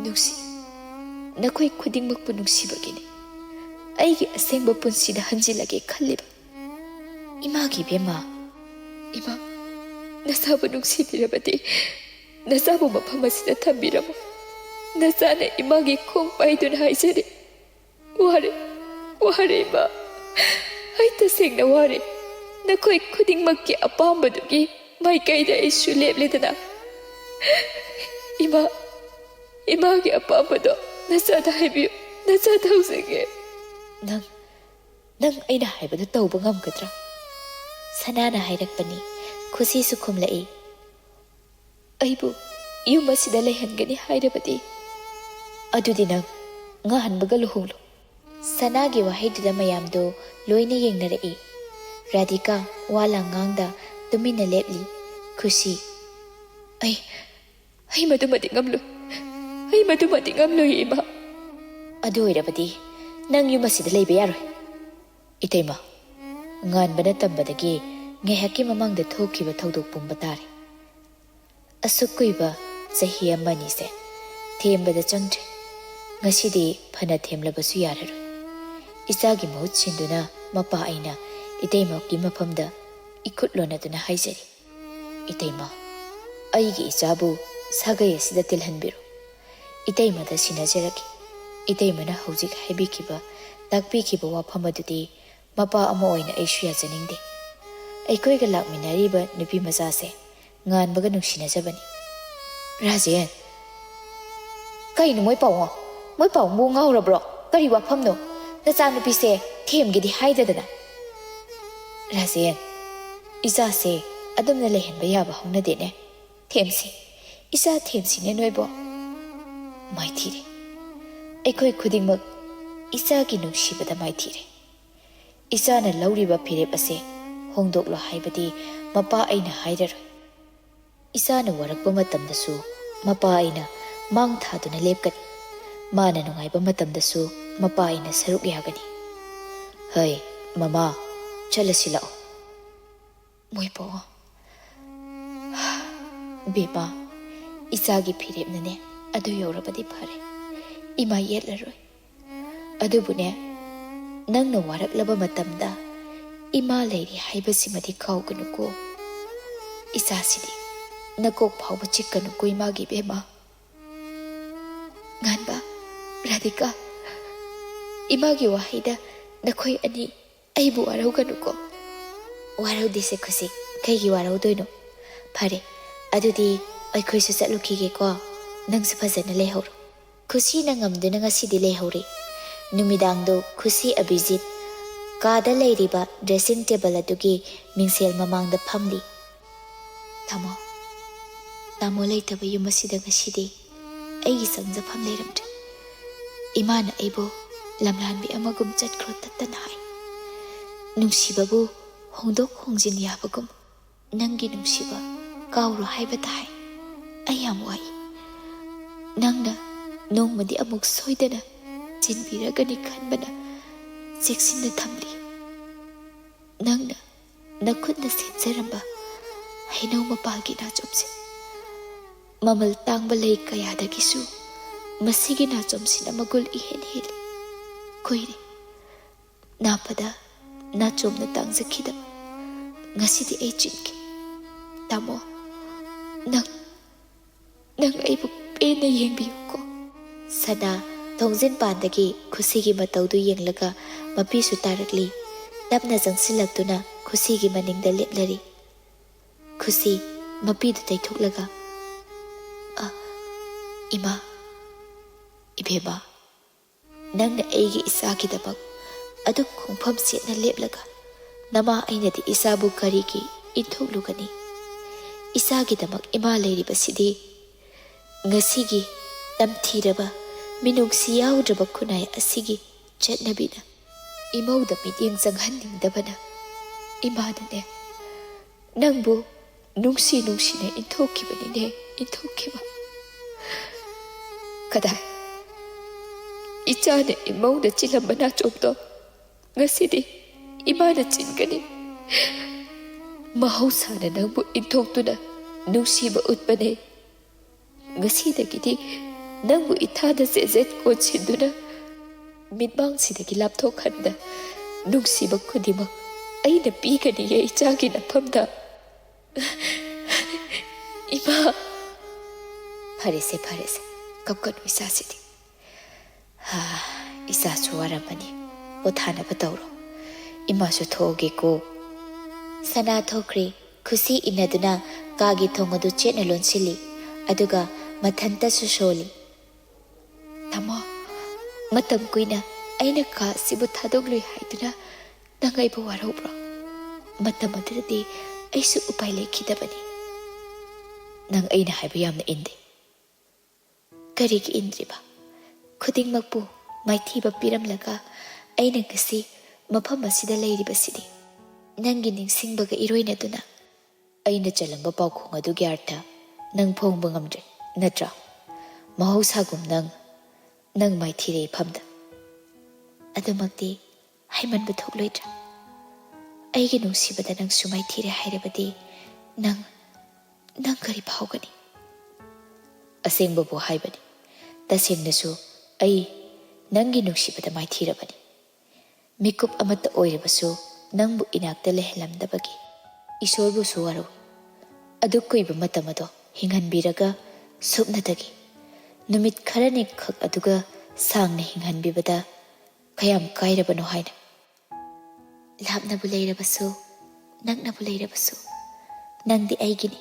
"ꯅꯨꯡꯁꯤ꯫ ꯅꯈꯣꯏ ꯈꯨꯗꯤꯡꯃꯛꯄꯨ ꯅꯨꯡꯁꯤꯕꯒꯤꯅꯤ ꯑꯩꯒꯤ ꯑꯁꯦꯡꯕ ꯄꯨꯟꯁꯤꯗ ꯍꯟꯖꯤꯜꯂꯒꯦ ꯈꯜꯂꯤꯕ꯫" "ꯏꯃꯥꯒꯤ ꯏꯕꯦꯝꯃ꯫" "ꯏꯃꯥ, ꯅꯆꯥꯕꯨ ꯅꯨꯡꯁꯤꯕꯤꯔꯕꯗꯤ ꯅꯆꯥꯕꯨ ꯃꯐꯝ ꯑꯁꯤꯗ ꯊꯝꯕꯤꯔꯝꯃꯨ꯫ ꯅꯆꯥꯅ ꯏꯃꯥꯒꯤ ꯈꯣꯡ ꯄꯥꯏꯗꯨꯅ ꯍꯥꯏꯖꯔꯤ, ꯋꯥꯔꯦ, ꯋꯥꯔꯦ ꯏꯃꯥ꯫ ꯑꯩ ꯇꯁꯦꯡꯅ ꯋꯥꯔꯦ꯫ ꯅꯈꯣꯏ ꯈꯨꯗꯤꯡꯃꯛꯀꯤ ꯑꯄꯥꯝꯕꯗꯨꯒꯤ ꯃꯥꯏꯀꯩꯗ ꯑꯩꯁꯨ ꯂꯦꯞꯂꯦꯗꯅ꯫ ꯏꯃꯥ, ꯏꯃꯥꯒꯤ ꯑꯄꯥꯝꯕꯗꯣ ꯅꯆꯥꯗ ꯍꯥꯏꯕꯤꯌꯨ, ꯅꯆꯥ ꯇꯧꯖꯒꯦ꯫" "ꯅꯪ, ꯅꯪ ꯑꯩꯅ ꯍꯥꯏꯕꯗꯨ ꯇꯧꯕ ꯉꯝꯒꯗ꯭ꯔꯥ?" ꯁꯅꯥꯅ ꯍꯥꯏꯔꯛꯄꯅꯤ꯫ ꯈꯨꯁꯤꯁꯨ ꯈꯨꯝꯂꯛꯏ, "ꯑꯩꯕꯨ ꯌꯨꯝ ꯑꯁꯤꯗ ꯂꯩꯍꯟꯒꯅꯤ ꯍꯥꯏꯔꯕꯗꯤ, ꯑꯗꯨꯗꯤ ꯅꯪ ꯉꯥꯍꯟꯕꯒ ꯂꯨꯍꯣꯡꯂꯣ꯫" ꯁꯅꯥꯒꯤ ꯋꯥꯍꯩꯗꯨꯗ ꯃꯌꯥꯝꯗꯨ ꯂꯣꯏꯅ ꯌꯦꯡꯅꯔꯛꯏ꯫ ꯔꯥꯙꯤꯀꯥ ꯋꯥ ꯂꯥꯡ ꯉꯥꯡꯗ ꯇꯨꯃꯤꯟꯅ ꯂꯦꯞꯂꯤ꯫ ꯈꯨꯁꯤ, "ꯑꯩ, ꯑꯩ ꯃꯗꯨꯃꯗꯤ ꯉꯝꯂꯣꯏ꯫ ꯑꯩ ꯃꯗꯨꯃꯗꯤ ꯉꯝꯂꯣꯏ, ꯏꯃꯥ꯫ ꯑꯗꯨ ꯑꯣꯏꯔꯕꯗꯤ ꯅꯪ ꯌꯨꯝ ꯑꯁꯤꯗ ꯂꯩꯕ ꯌꯥꯔꯣꯏ꯫ ꯏꯇꯩꯃ, ꯉꯥꯟꯕꯅ ꯇꯝꯕꯗꯒꯤ ꯉꯥꯏꯍꯥꯛꯀꯤ ꯃꯃꯥꯡꯗ ꯊꯣꯛꯈꯤꯕ ꯊꯧꯗꯣꯛ ꯄꯨꯝꯕ ꯇꯥꯔꯦ꯫ ꯑꯁꯨꯛ ꯀꯨꯏꯕ ꯆꯍꯤ ꯑꯃꯅꯤꯁꯦ ꯊꯦꯝꯕꯗ ꯆꯪꯗ꯭ꯔꯦ꯫ ꯉꯁꯤꯗꯤ ꯐꯅ ꯊꯦꯝꯂꯕꯁꯨ ꯌꯥꯔꯔꯣꯏ꯫ ꯏꯆꯥꯒꯤ ꯃꯍꯨꯠ ꯁꯤꯟꯗꯨꯅ ꯃꯄꯥ ꯑꯩꯅ ꯏꯇꯩꯃꯒꯤ ꯃꯐꯝꯗ ꯏꯈꯨꯠ ꯂꯣꯟꯅꯗꯨꯅ ꯍꯥꯏꯖꯔꯤ, "ꯏꯇꯩꯃ, ꯑꯩꯒꯤ ꯏꯆꯥꯕꯨ ꯁꯥꯒꯩ ꯑꯁꯤꯗ ꯇꯤꯜꯍꯟꯕꯤꯔꯣ꯫ ꯏꯇꯩꯃꯗ ꯁꯤꯟꯅꯖꯔꯒꯦ꯫ ꯏꯇꯩꯃꯅ ꯍꯧꯖꯤꯛ ꯍꯥꯏꯕꯤꯈꯤꯕ, ꯇꯥꯛꯄꯤꯈꯤꯕ ꯋꯥꯐꯝ ꯑꯗꯨꯗꯤ ꯃꯄꯥ ꯑꯃ ꯑꯣꯏꯅ ꯑꯩꯁꯨ ꯌꯥꯖꯅꯤꯡꯗꯦ꯫ ꯑꯩꯈꯣꯏꯒ ꯂꯥꯛꯃꯤꯟꯅꯔꯤꯕ ꯅꯨꯄꯤ ꯃꯆꯥꯁꯦ ꯉꯥꯟꯕꯒ ꯅꯨꯡꯁꯤꯅꯖꯕꯅꯤ꯫" "ꯔꯥꯖꯦꯟ!" "ꯀꯩꯅꯣ ꯃꯣꯏ ꯄꯥꯎꯉꯣ? ꯃꯣꯏ ꯄꯥꯎꯉꯣ ꯉꯥꯎꯔꯕ꯭ꯔꯣ? ꯀꯔꯤ ꯋꯥꯐꯝꯅꯣ? ꯅꯆꯥꯅꯨꯄꯤꯁꯦ ꯊꯦꯝꯒꯦꯗꯤ ꯍꯥꯏꯗꯗꯅ꯫" "ꯔꯥꯖꯦꯟ, ꯏꯆꯥꯁꯦ ꯑꯗꯨꯝꯅ ꯂꯩꯍꯟꯕ ꯌꯥꯕ ꯍꯧꯅꯗꯦꯅꯦ꯫ ꯊꯦꯝꯁꯤ, ꯏꯆꯥ ꯊꯦꯝꯁꯤꯅꯦ ꯅꯣꯏꯕꯣ꯫" ꯃꯥꯏꯊꯤꯔꯦ꯫ ꯑꯩꯈꯣꯏ ꯈꯨꯗꯤꯡꯃꯛ ꯏꯆꯥꯒꯤ ꯅꯨꯡꯁꯤꯕꯗ ꯃꯥꯏꯊꯤꯔꯦ꯫ ꯏꯆꯥꯅ ꯂꯧꯔꯤꯕ ꯐꯤꯔꯦꯞ ꯑꯁꯦ ꯍꯣꯡꯗꯣꯛꯂꯣ ꯍꯥꯏꯕꯗꯤ ꯃꯄꯥ ꯑꯩꯅ ꯍꯥꯏꯔꯔꯣꯏ꯫ ꯏꯆꯥꯅ ꯋꯥꯔꯛꯄ ꯃꯇꯝꯗꯁꯨ ꯃꯄꯥ ꯑꯩꯅ ꯃꯥꯡ ꯊꯥꯗꯨꯅ ꯂꯦꯞꯀꯅꯤ꯫ ꯃꯥꯅ ꯅꯨꯡꯉꯥꯏꯕ ꯃꯇꯝꯗꯁꯨ ꯃꯄꯥ ꯑꯩꯅ ꯁꯔꯨꯛ ꯌꯥꯒꯅꯤ꯫ ꯍꯩ, ꯃꯃꯥ, ꯆꯠꯂꯁꯤ ꯂꯥꯛꯑꯣ꯫ ꯃꯣꯏꯕꯣ, ꯕꯦꯝꯃ, ꯏꯆꯥꯒꯤ ꯐꯤꯔꯦꯞꯅꯅꯦ ꯑꯗꯨ ꯌꯧꯔꯕꯗꯤ ꯐꯔꯦ꯫ ꯏꯃꯥ ꯌꯦꯠꯂꯔꯣꯏ꯫ ꯑꯗꯨꯕꯨꯅꯦ, ꯅꯪꯅ ꯋꯥꯔꯛꯂꯕ ꯃꯇꯝꯗ ꯏꯃꯥ ꯂꯩꯔꯤ ꯍꯥꯏꯕꯁꯤꯃꯗꯤ ꯀꯥꯎꯒꯅꯨꯀꯣ꯫ ꯏꯆꯥꯁꯤꯗꯤ ꯅꯀꯣꯛ ꯐꯥꯎꯕ ꯆꯤꯛꯀꯅꯨꯀꯣ ꯏꯃꯥꯒꯤ ꯏꯕꯦꯝꯃ꯫ ꯉꯥꯟꯕ, ꯔꯥꯙꯤꯀꯥ, ꯏꯃꯥꯒꯤ ꯋꯥꯍꯩꯗ ꯅꯈꯣꯏ ꯑꯅꯤ ꯑꯩꯕꯨ ꯋꯥꯔꯧꯒꯅꯨꯀꯣ꯫ ꯋꯥꯔꯧꯗꯦꯁꯦ ꯈꯨꯁꯤ, ꯀꯩꯒꯤ ꯋꯥꯔꯧꯗꯣꯏꯅꯣ? ꯐꯔꯦ, ꯑꯗꯨꯗꯤ ꯑꯩꯈꯣꯏꯁꯨ ꯆꯠꯂꯨꯈꯤꯒꯦꯀꯣ꯫ ꯅꯪꯁꯨ ꯐꯖꯅ ꯂꯩꯍꯧꯔꯣ꯫ ꯈꯨꯁꯤꯅ ꯉꯝꯗꯨꯅ ꯉꯁꯤꯗꯤ ꯂꯩꯍꯧꯔꯦ꯫ ꯅꯨꯃꯤꯗꯥꯡꯗꯨ ꯈꯨꯁꯤ ꯑꯕꯤꯖꯤꯠ ꯀꯥꯗ ꯂꯩꯔꯤꯕ dressing table ꯑꯗꯨꯒꯤ ꯃꯤꯡꯁꯦꯜ ꯃꯃꯥꯡꯗ ꯐꯝꯂꯤ꯫ "ꯇꯥꯃꯣ, ꯇꯥꯃꯣ ꯂꯩꯇꯕ ꯌꯨꯝ ꯑꯁꯤꯗ ꯉꯁꯤꯗꯤ ꯑꯩꯒꯤ ꯆꯪꯖꯐꯝ ꯂꯩꯔꯝꯗ꯭ꯔꯦ꯫ ꯏꯃꯥꯅ ꯑꯩꯕꯨ ꯂꯝꯂꯥꯟꯕꯤ ꯑꯃꯒꯨꯝ ꯆꯠꯈ꯭ꯔꯣ ꯇꯠꯇꯅ ꯍꯥꯏ꯫ ꯅꯨꯡꯁꯤꯕꯕꯨ ꯍꯣꯡꯗꯣꯛ ꯍꯣꯡꯖꯤꯟ ꯌꯥꯕꯒꯨꯝ ꯅꯪꯒꯤ ꯅꯨꯡꯁꯤꯕ ꯀꯥꯎꯔꯣ ꯍꯥꯏꯕ ꯇꯥꯏ꯫ ꯑꯩ ꯌꯥꯝ ꯋꯥꯏ꯫ ꯅꯪꯅ ꯅꯣꯡꯃꯗꯤ ꯑꯃꯨꯛ ꯁꯣꯏꯗꯅ ꯆꯦꯟꯕꯤꯔꯒꯅꯤ ꯈꯟꯕꯅ ꯆꯦꯛꯁꯤꯟꯅ ꯊꯝꯂꯤ꯫ ꯅꯪꯅ ꯅꯈꯨꯠꯅ ꯁꯦꯝꯖꯔꯝꯕ ꯍꯩꯅꯧ ꯃꯄꯥꯜꯒꯤ ꯅꯥꯆꯣꯝꯁꯦ꯫ ꯃꯃꯜ ꯇꯥꯡꯕ ꯂꯩ ꯀꯌꯥꯗꯒꯤꯁꯨ ꯃꯁꯤꯒꯤ ꯅꯥꯆꯣꯝꯁꯤꯅ ꯃꯒꯨꯜ ꯏꯍꯦꯟ ꯍꯦꯜꯂꯤ꯫ ꯀꯨꯏꯔꯦ ꯅꯥꯄꯗ ꯅꯥꯆꯣꯝꯅ ꯇꯥꯡꯖꯈꯤꯗꯕ꯫ ꯉꯁꯤꯗꯤ ꯑꯩ ꯆꯤꯟꯒꯦ꯫ ꯇꯥꯃꯣ, ꯅꯪ, ꯅꯪ ꯑꯩꯕꯨ ꯄꯦꯟꯅ ꯌꯦꯡꯕꯤꯌꯨꯀꯣ꯫ ꯁꯅꯥ ꯊꯣꯡꯖꯤꯟ ꯄꯥꯟꯗꯒꯤ ꯈꯨꯁꯤꯒꯤ ꯃꯇꯧꯗꯨ ꯌꯦꯡꯂꯒ ꯃꯄꯤꯁꯨ ꯇꯥꯔꯛꯂꯤ꯫ ꯇꯞꯅ ꯆꯪꯁꯤꯜꯂꯛꯇꯨꯅ ꯈꯨꯁꯤꯒꯤ ꯃꯅꯤꯡꯗ ꯂꯦꯞꯂꯔꯤ꯫ ꯈꯨꯁꯤ ꯃꯄꯤꯗꯨ ꯇꯩꯊꯣꯛꯂꯒ, "ꯑ, ꯏꯃꯥ, ꯏꯕꯦꯝꯃ, ꯅꯪꯅ ꯑꯩꯒꯤ ꯏꯆꯥꯒꯤꯗꯃꯛ ꯑꯗꯨꯛ ꯈꯣꯡꯐꯝ ꯆꯦꯠꯅ ꯂꯦꯞꯂꯒ ꯅꯃꯥ ꯑꯩꯅꯗꯤ ꯏꯆꯥꯕꯨ ꯀꯔꯤꯒꯤ ꯏꯟꯊꯣꯛꯂꯨꯒꯅꯤ? ꯏꯆꯥꯒꯤꯗꯃꯛ ꯏꯃꯥ ꯂꯩꯔꯤꯕꯁꯤꯗꯤ ꯉꯁꯤꯒꯤ ꯇꯝꯊꯤꯔꯕ, ꯃꯤꯅꯨꯡꯁꯤ ꯌꯥꯎꯗ꯭ꯔꯕ ꯈꯨꯟꯅꯥꯏ ꯑꯁꯤꯒꯤ ꯆꯠꯅꯕꯤꯅ ꯏꯃꯧꯗ ꯃꯤꯠꯌꯦꯡ ꯆꯪꯍꯟꯅꯤꯡꯗꯕꯅ ꯏꯃꯥꯅꯅꯦ ꯅꯪꯕꯨ ꯅꯨꯡꯁꯤ ꯅꯨꯡꯁꯤꯅ ꯏꯟꯊꯣꯛꯈꯤꯕꯅꯤꯅꯦ, ꯏꯟꯊꯣꯛꯈꯤꯕ꯫ ꯀꯗꯥꯏ? ꯏꯆꯥꯅ ꯏꯃꯧꯗ ꯆꯤꯜꯂꯝꯕ ꯅꯥꯆꯣꯝꯗꯣ ꯉꯁꯤꯗꯤ ꯏꯃꯥꯅ ꯆꯤꯟꯒꯅꯤ꯫ ꯃꯍꯧꯁꯥꯅ ꯅꯪꯕꯨ ꯏꯟꯊꯣꯛꯇꯨꯅ ꯅꯨꯡꯁꯤꯕ ꯎꯠꯄꯅꯦ꯫ ꯉꯁꯤꯗꯒꯤꯗꯤ ꯅꯪꯕꯨ ꯏꯊꯥꯗ ꯆꯦꯖꯦꯠ ꯀꯣꯟꯁꯤꯟꯗꯨꯅ ꯃꯤꯠꯃꯥꯡꯁꯤꯗꯒꯤ ꯂꯥꯞꯊꯣꯛꯍꯟꯗ ꯅꯨꯡꯁꯤꯕ ꯈꯨꯗꯤꯡꯃꯛ ꯑꯩꯅ ꯄꯤꯒꯅꯤꯌꯦ ꯏꯆꯥꯒꯤ ꯅꯐꯝꯗ꯫ ꯏꯃꯥ!" "ꯐꯔꯦꯁꯦ, ꯐꯔꯦꯁꯦ, ꯀꯞꯀꯅꯨ ꯏꯆꯥꯁꯤꯗꯤ꯫ ꯍꯥ, ꯏꯆꯥꯁꯨ ꯋꯥꯔꯝꯃꯅꯤ, ꯄꯣꯊꯥꯅꯕ ꯇꯧꯔꯣ꯫ ꯏꯃꯥꯁꯨ ꯊꯣꯛꯑꯒꯦꯀꯣ꯫" ꯁꯅꯥ ꯊꯣꯛꯈ꯭ꯔꯦ꯫ ꯈꯨꯁꯤ ꯏꯟꯅꯗꯨꯅ ꯀꯥꯒꯤ ꯊꯣꯡ ꯑꯗꯨ ꯆꯦꯠꯅ ꯂꯣꯟꯁꯤꯜꯂꯤ꯫ ꯑꯗꯨꯒ ꯃꯊꯟꯇꯁꯨ ꯁꯣꯜꯂꯤ꯫ "ꯇꯥꯃꯣ, ꯃꯇꯝ ꯀꯨꯏꯅ ꯑꯩꯅ ꯀꯥ ꯑꯁꯤꯕꯨ ꯊꯥꯗꯣꯛꯂꯨꯏ ꯍꯥꯏꯗꯨꯅ ꯅꯪ ꯑꯩꯕꯨ ꯋꯥꯔꯧꯕ꯭ꯔꯣ? ꯃꯇꯝ ꯑꯗꯨꯗꯗꯤ ꯑꯩꯁꯨ ꯎꯄꯥꯏ ꯂꯩꯈꯤꯗꯕꯅꯤ꯫" "ꯅꯪ ꯑꯩꯅ ꯍꯥꯏꯕ ꯌꯥꯝꯅ ꯏꯟꯗꯦ꯫" "ꯀꯔꯤꯒꯤ ꯏꯟꯗ꯭ꯔꯤꯕ? ꯈꯨꯗꯤꯡꯃꯛꯄꯨ ꯃꯥꯏꯊꯤꯕ ꯄꯤꯔꯝꯂꯒ ꯑꯩꯅ ꯉꯁꯤ ꯃꯐꯝ ꯑꯁꯤꯗ ꯂꯩꯔꯤꯕꯁꯤꯗꯤ ꯅꯪꯒꯤ ꯅꯤꯡꯁꯤꯡꯕꯒ ꯏꯔꯣꯏꯅꯗꯨꯅ꯫ ꯑꯩꯅ ꯆꯜꯂꯝꯕ ꯄꯥꯎꯈꯣꯡ ꯑꯗꯨꯒꯤ ꯑꯔꯊ ꯅꯪ ꯐꯣꯡꯕ ꯉꯝꯗ꯭ꯔꯦ, ꯅꯠꯇ꯭ꯔꯥ? ꯃꯍꯧꯁꯥꯒꯨꯝ ꯅꯪ, ꯅꯪ ꯃꯥꯏꯊꯤꯔꯦ ꯏꯐꯝꯗ꯫ ꯑꯗꯨꯃꯛꯇꯤ ꯍꯥꯏꯃꯟꯕ ꯊꯣꯛꯂꯣꯏꯗ꯭ꯔꯥ? ꯑꯩꯒꯤ ꯅꯨꯡꯁꯤꯕꯗ ꯅꯪꯁꯨ ꯃꯥꯏꯊꯤꯔꯦ ꯍꯥꯏꯔꯕꯗꯤ ꯅꯪ, ꯅꯪ ꯀꯔꯤ ꯐꯥꯎꯒꯅꯤ? ꯑꯁꯦꯡꯕꯕꯨ ꯍꯥꯏꯕꯅꯤ, ꯇꯁꯦꯡꯅꯁꯨ ꯑꯩ ꯅꯪꯒꯤ ꯅꯨꯡꯁꯤꯕꯗ ꯃꯥꯏꯊꯤꯔꯕꯅꯤ꯫ ꯃꯤꯀꯨꯞ ꯑꯃꯠꯇ ꯑꯣꯏꯔꯕꯁꯨ ꯅꯪꯕꯨ ꯏꯅꯥꯛꯇ ꯂꯩꯍꯜꯂꯝꯗꯕꯒꯤ ꯏꯁꯣꯔꯕꯨꯁꯨ ꯋꯥꯔꯧꯏ꯫ ꯑꯗꯨꯛ ꯀꯨꯏꯕ ꯃꯇꯝ ꯑꯗꯣ ꯍꯤꯡꯍꯟꯕꯤꯔꯒ ꯁꯨꯞꯅꯇꯒꯤ ꯅꯨꯃꯤꯠ ꯈꯔꯅꯤ ꯈꯛ ꯑꯗꯨꯒ ꯁꯥꯡꯅ ꯍꯤꯡꯍꯟꯕꯤꯕꯗ ꯀꯌꯥꯝ ꯀꯥꯏꯔꯕꯅꯣ ꯍꯥꯏꯅ꯫ ꯂꯥꯞꯅꯕꯨ ꯂꯩꯔꯕꯁꯨ, ꯅꯛꯅꯕꯨ ꯂꯩꯔꯕꯁꯨ, ꯅꯪꯗꯤ ꯑꯩꯒꯤꯅꯤ꯫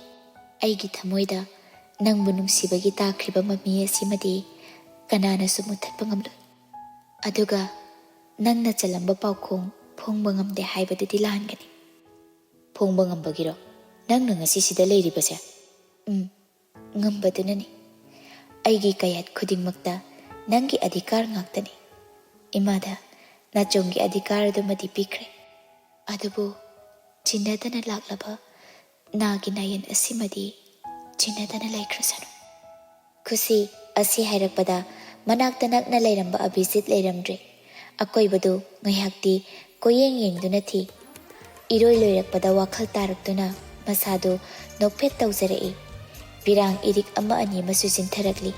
ꯑꯩꯒꯤ ꯊꯃꯣꯏꯗ ꯅꯪꯕꯨ ꯅꯨꯡꯁꯤꯕꯒꯤ ꯇꯥꯈ꯭ꯔꯤꯕ ꯃꯃꯤ ꯑꯁꯤꯃꯗꯤ ꯀꯅꯥꯅꯁꯨ ꯃꯨꯠꯊꯠꯄ ꯉꯝꯂꯣꯏ꯫ ꯑꯗꯨꯒ ꯅꯪꯅ ꯆꯜꯂꯝꯕ ꯄꯥꯎꯈꯣꯡ ꯐꯣꯡꯕ ꯉꯝꯗꯦ ꯍꯥꯏꯕꯗꯨꯗꯤ ꯂꯥꯟꯒꯅꯤ꯫ ꯐꯣꯡꯕ ꯉꯝꯕꯒꯤꯔꯣ ꯅꯪꯅ ꯉꯁꯤ ꯁꯤꯗ ꯂꯩꯔꯤꯕꯁꯦ? ꯎꯝ, ꯉꯝꯕꯗꯨꯅꯅꯤ꯫ ꯑꯩꯒꯤ ꯀꯌꯥꯠ ꯈꯨꯗꯤꯡꯃꯛꯇ ꯅꯪꯒꯤ ꯑꯙꯤꯀꯥꯔ ꯉꯥꯛꯇꯅꯤ꯫ ꯏꯃꯥꯗ ꯅꯥꯆꯣꯡꯒꯤ ꯑꯙꯤꯀꯥꯔ ꯑꯗꯨꯃꯗꯤ ꯄꯤꯈ꯭ꯔꯦ꯫ ꯑꯗꯨꯕꯨ ꯆꯤꯟꯅꯗꯅ ꯂꯥꯛꯂꯕ ꯅꯥꯒꯤ ꯅꯥꯌꯦꯟ ꯑꯁꯤꯃꯗꯤ ꯆꯤꯟꯅꯗꯅ ꯂꯩꯈ꯭ꯔꯁꯅꯨ꯫ ꯈꯨꯁꯤ ꯑꯁꯤ ꯍꯥꯏꯔꯛꯄꯗ ꯃꯅꯥꯛꯇ ꯅꯛꯅ ꯂꯩꯔꯝꯕ ꯑꯚꯤꯖꯤꯠ ꯂꯩꯔꯝꯗ꯭ꯔꯦ꯫ ꯑꯀꯣꯏꯕꯗꯨ ꯉꯥꯏꯍꯥꯛꯇꯤ ꯀꯣꯏꯌꯦꯡ ꯌꯦꯡꯗꯨꯅ ꯊꯤ꯫ ꯏꯔꯣꯏ ꯂꯣꯏꯔꯛꯄꯗ ꯋꯥꯈꯜ ꯇꯥꯔꯛꯇꯨꯅ ꯃꯁꯥꯗꯨ ꯅꯣꯛꯐꯦꯠ ꯇꯧꯖꯔꯛꯏ꯫ ꯄꯤꯔꯥꯡ ꯏꯔꯤꯛ ꯑꯃ ꯑꯅꯤ ꯑꯃꯁꯨ ꯆꯤꯟꯊꯔꯛꯂꯤ꯫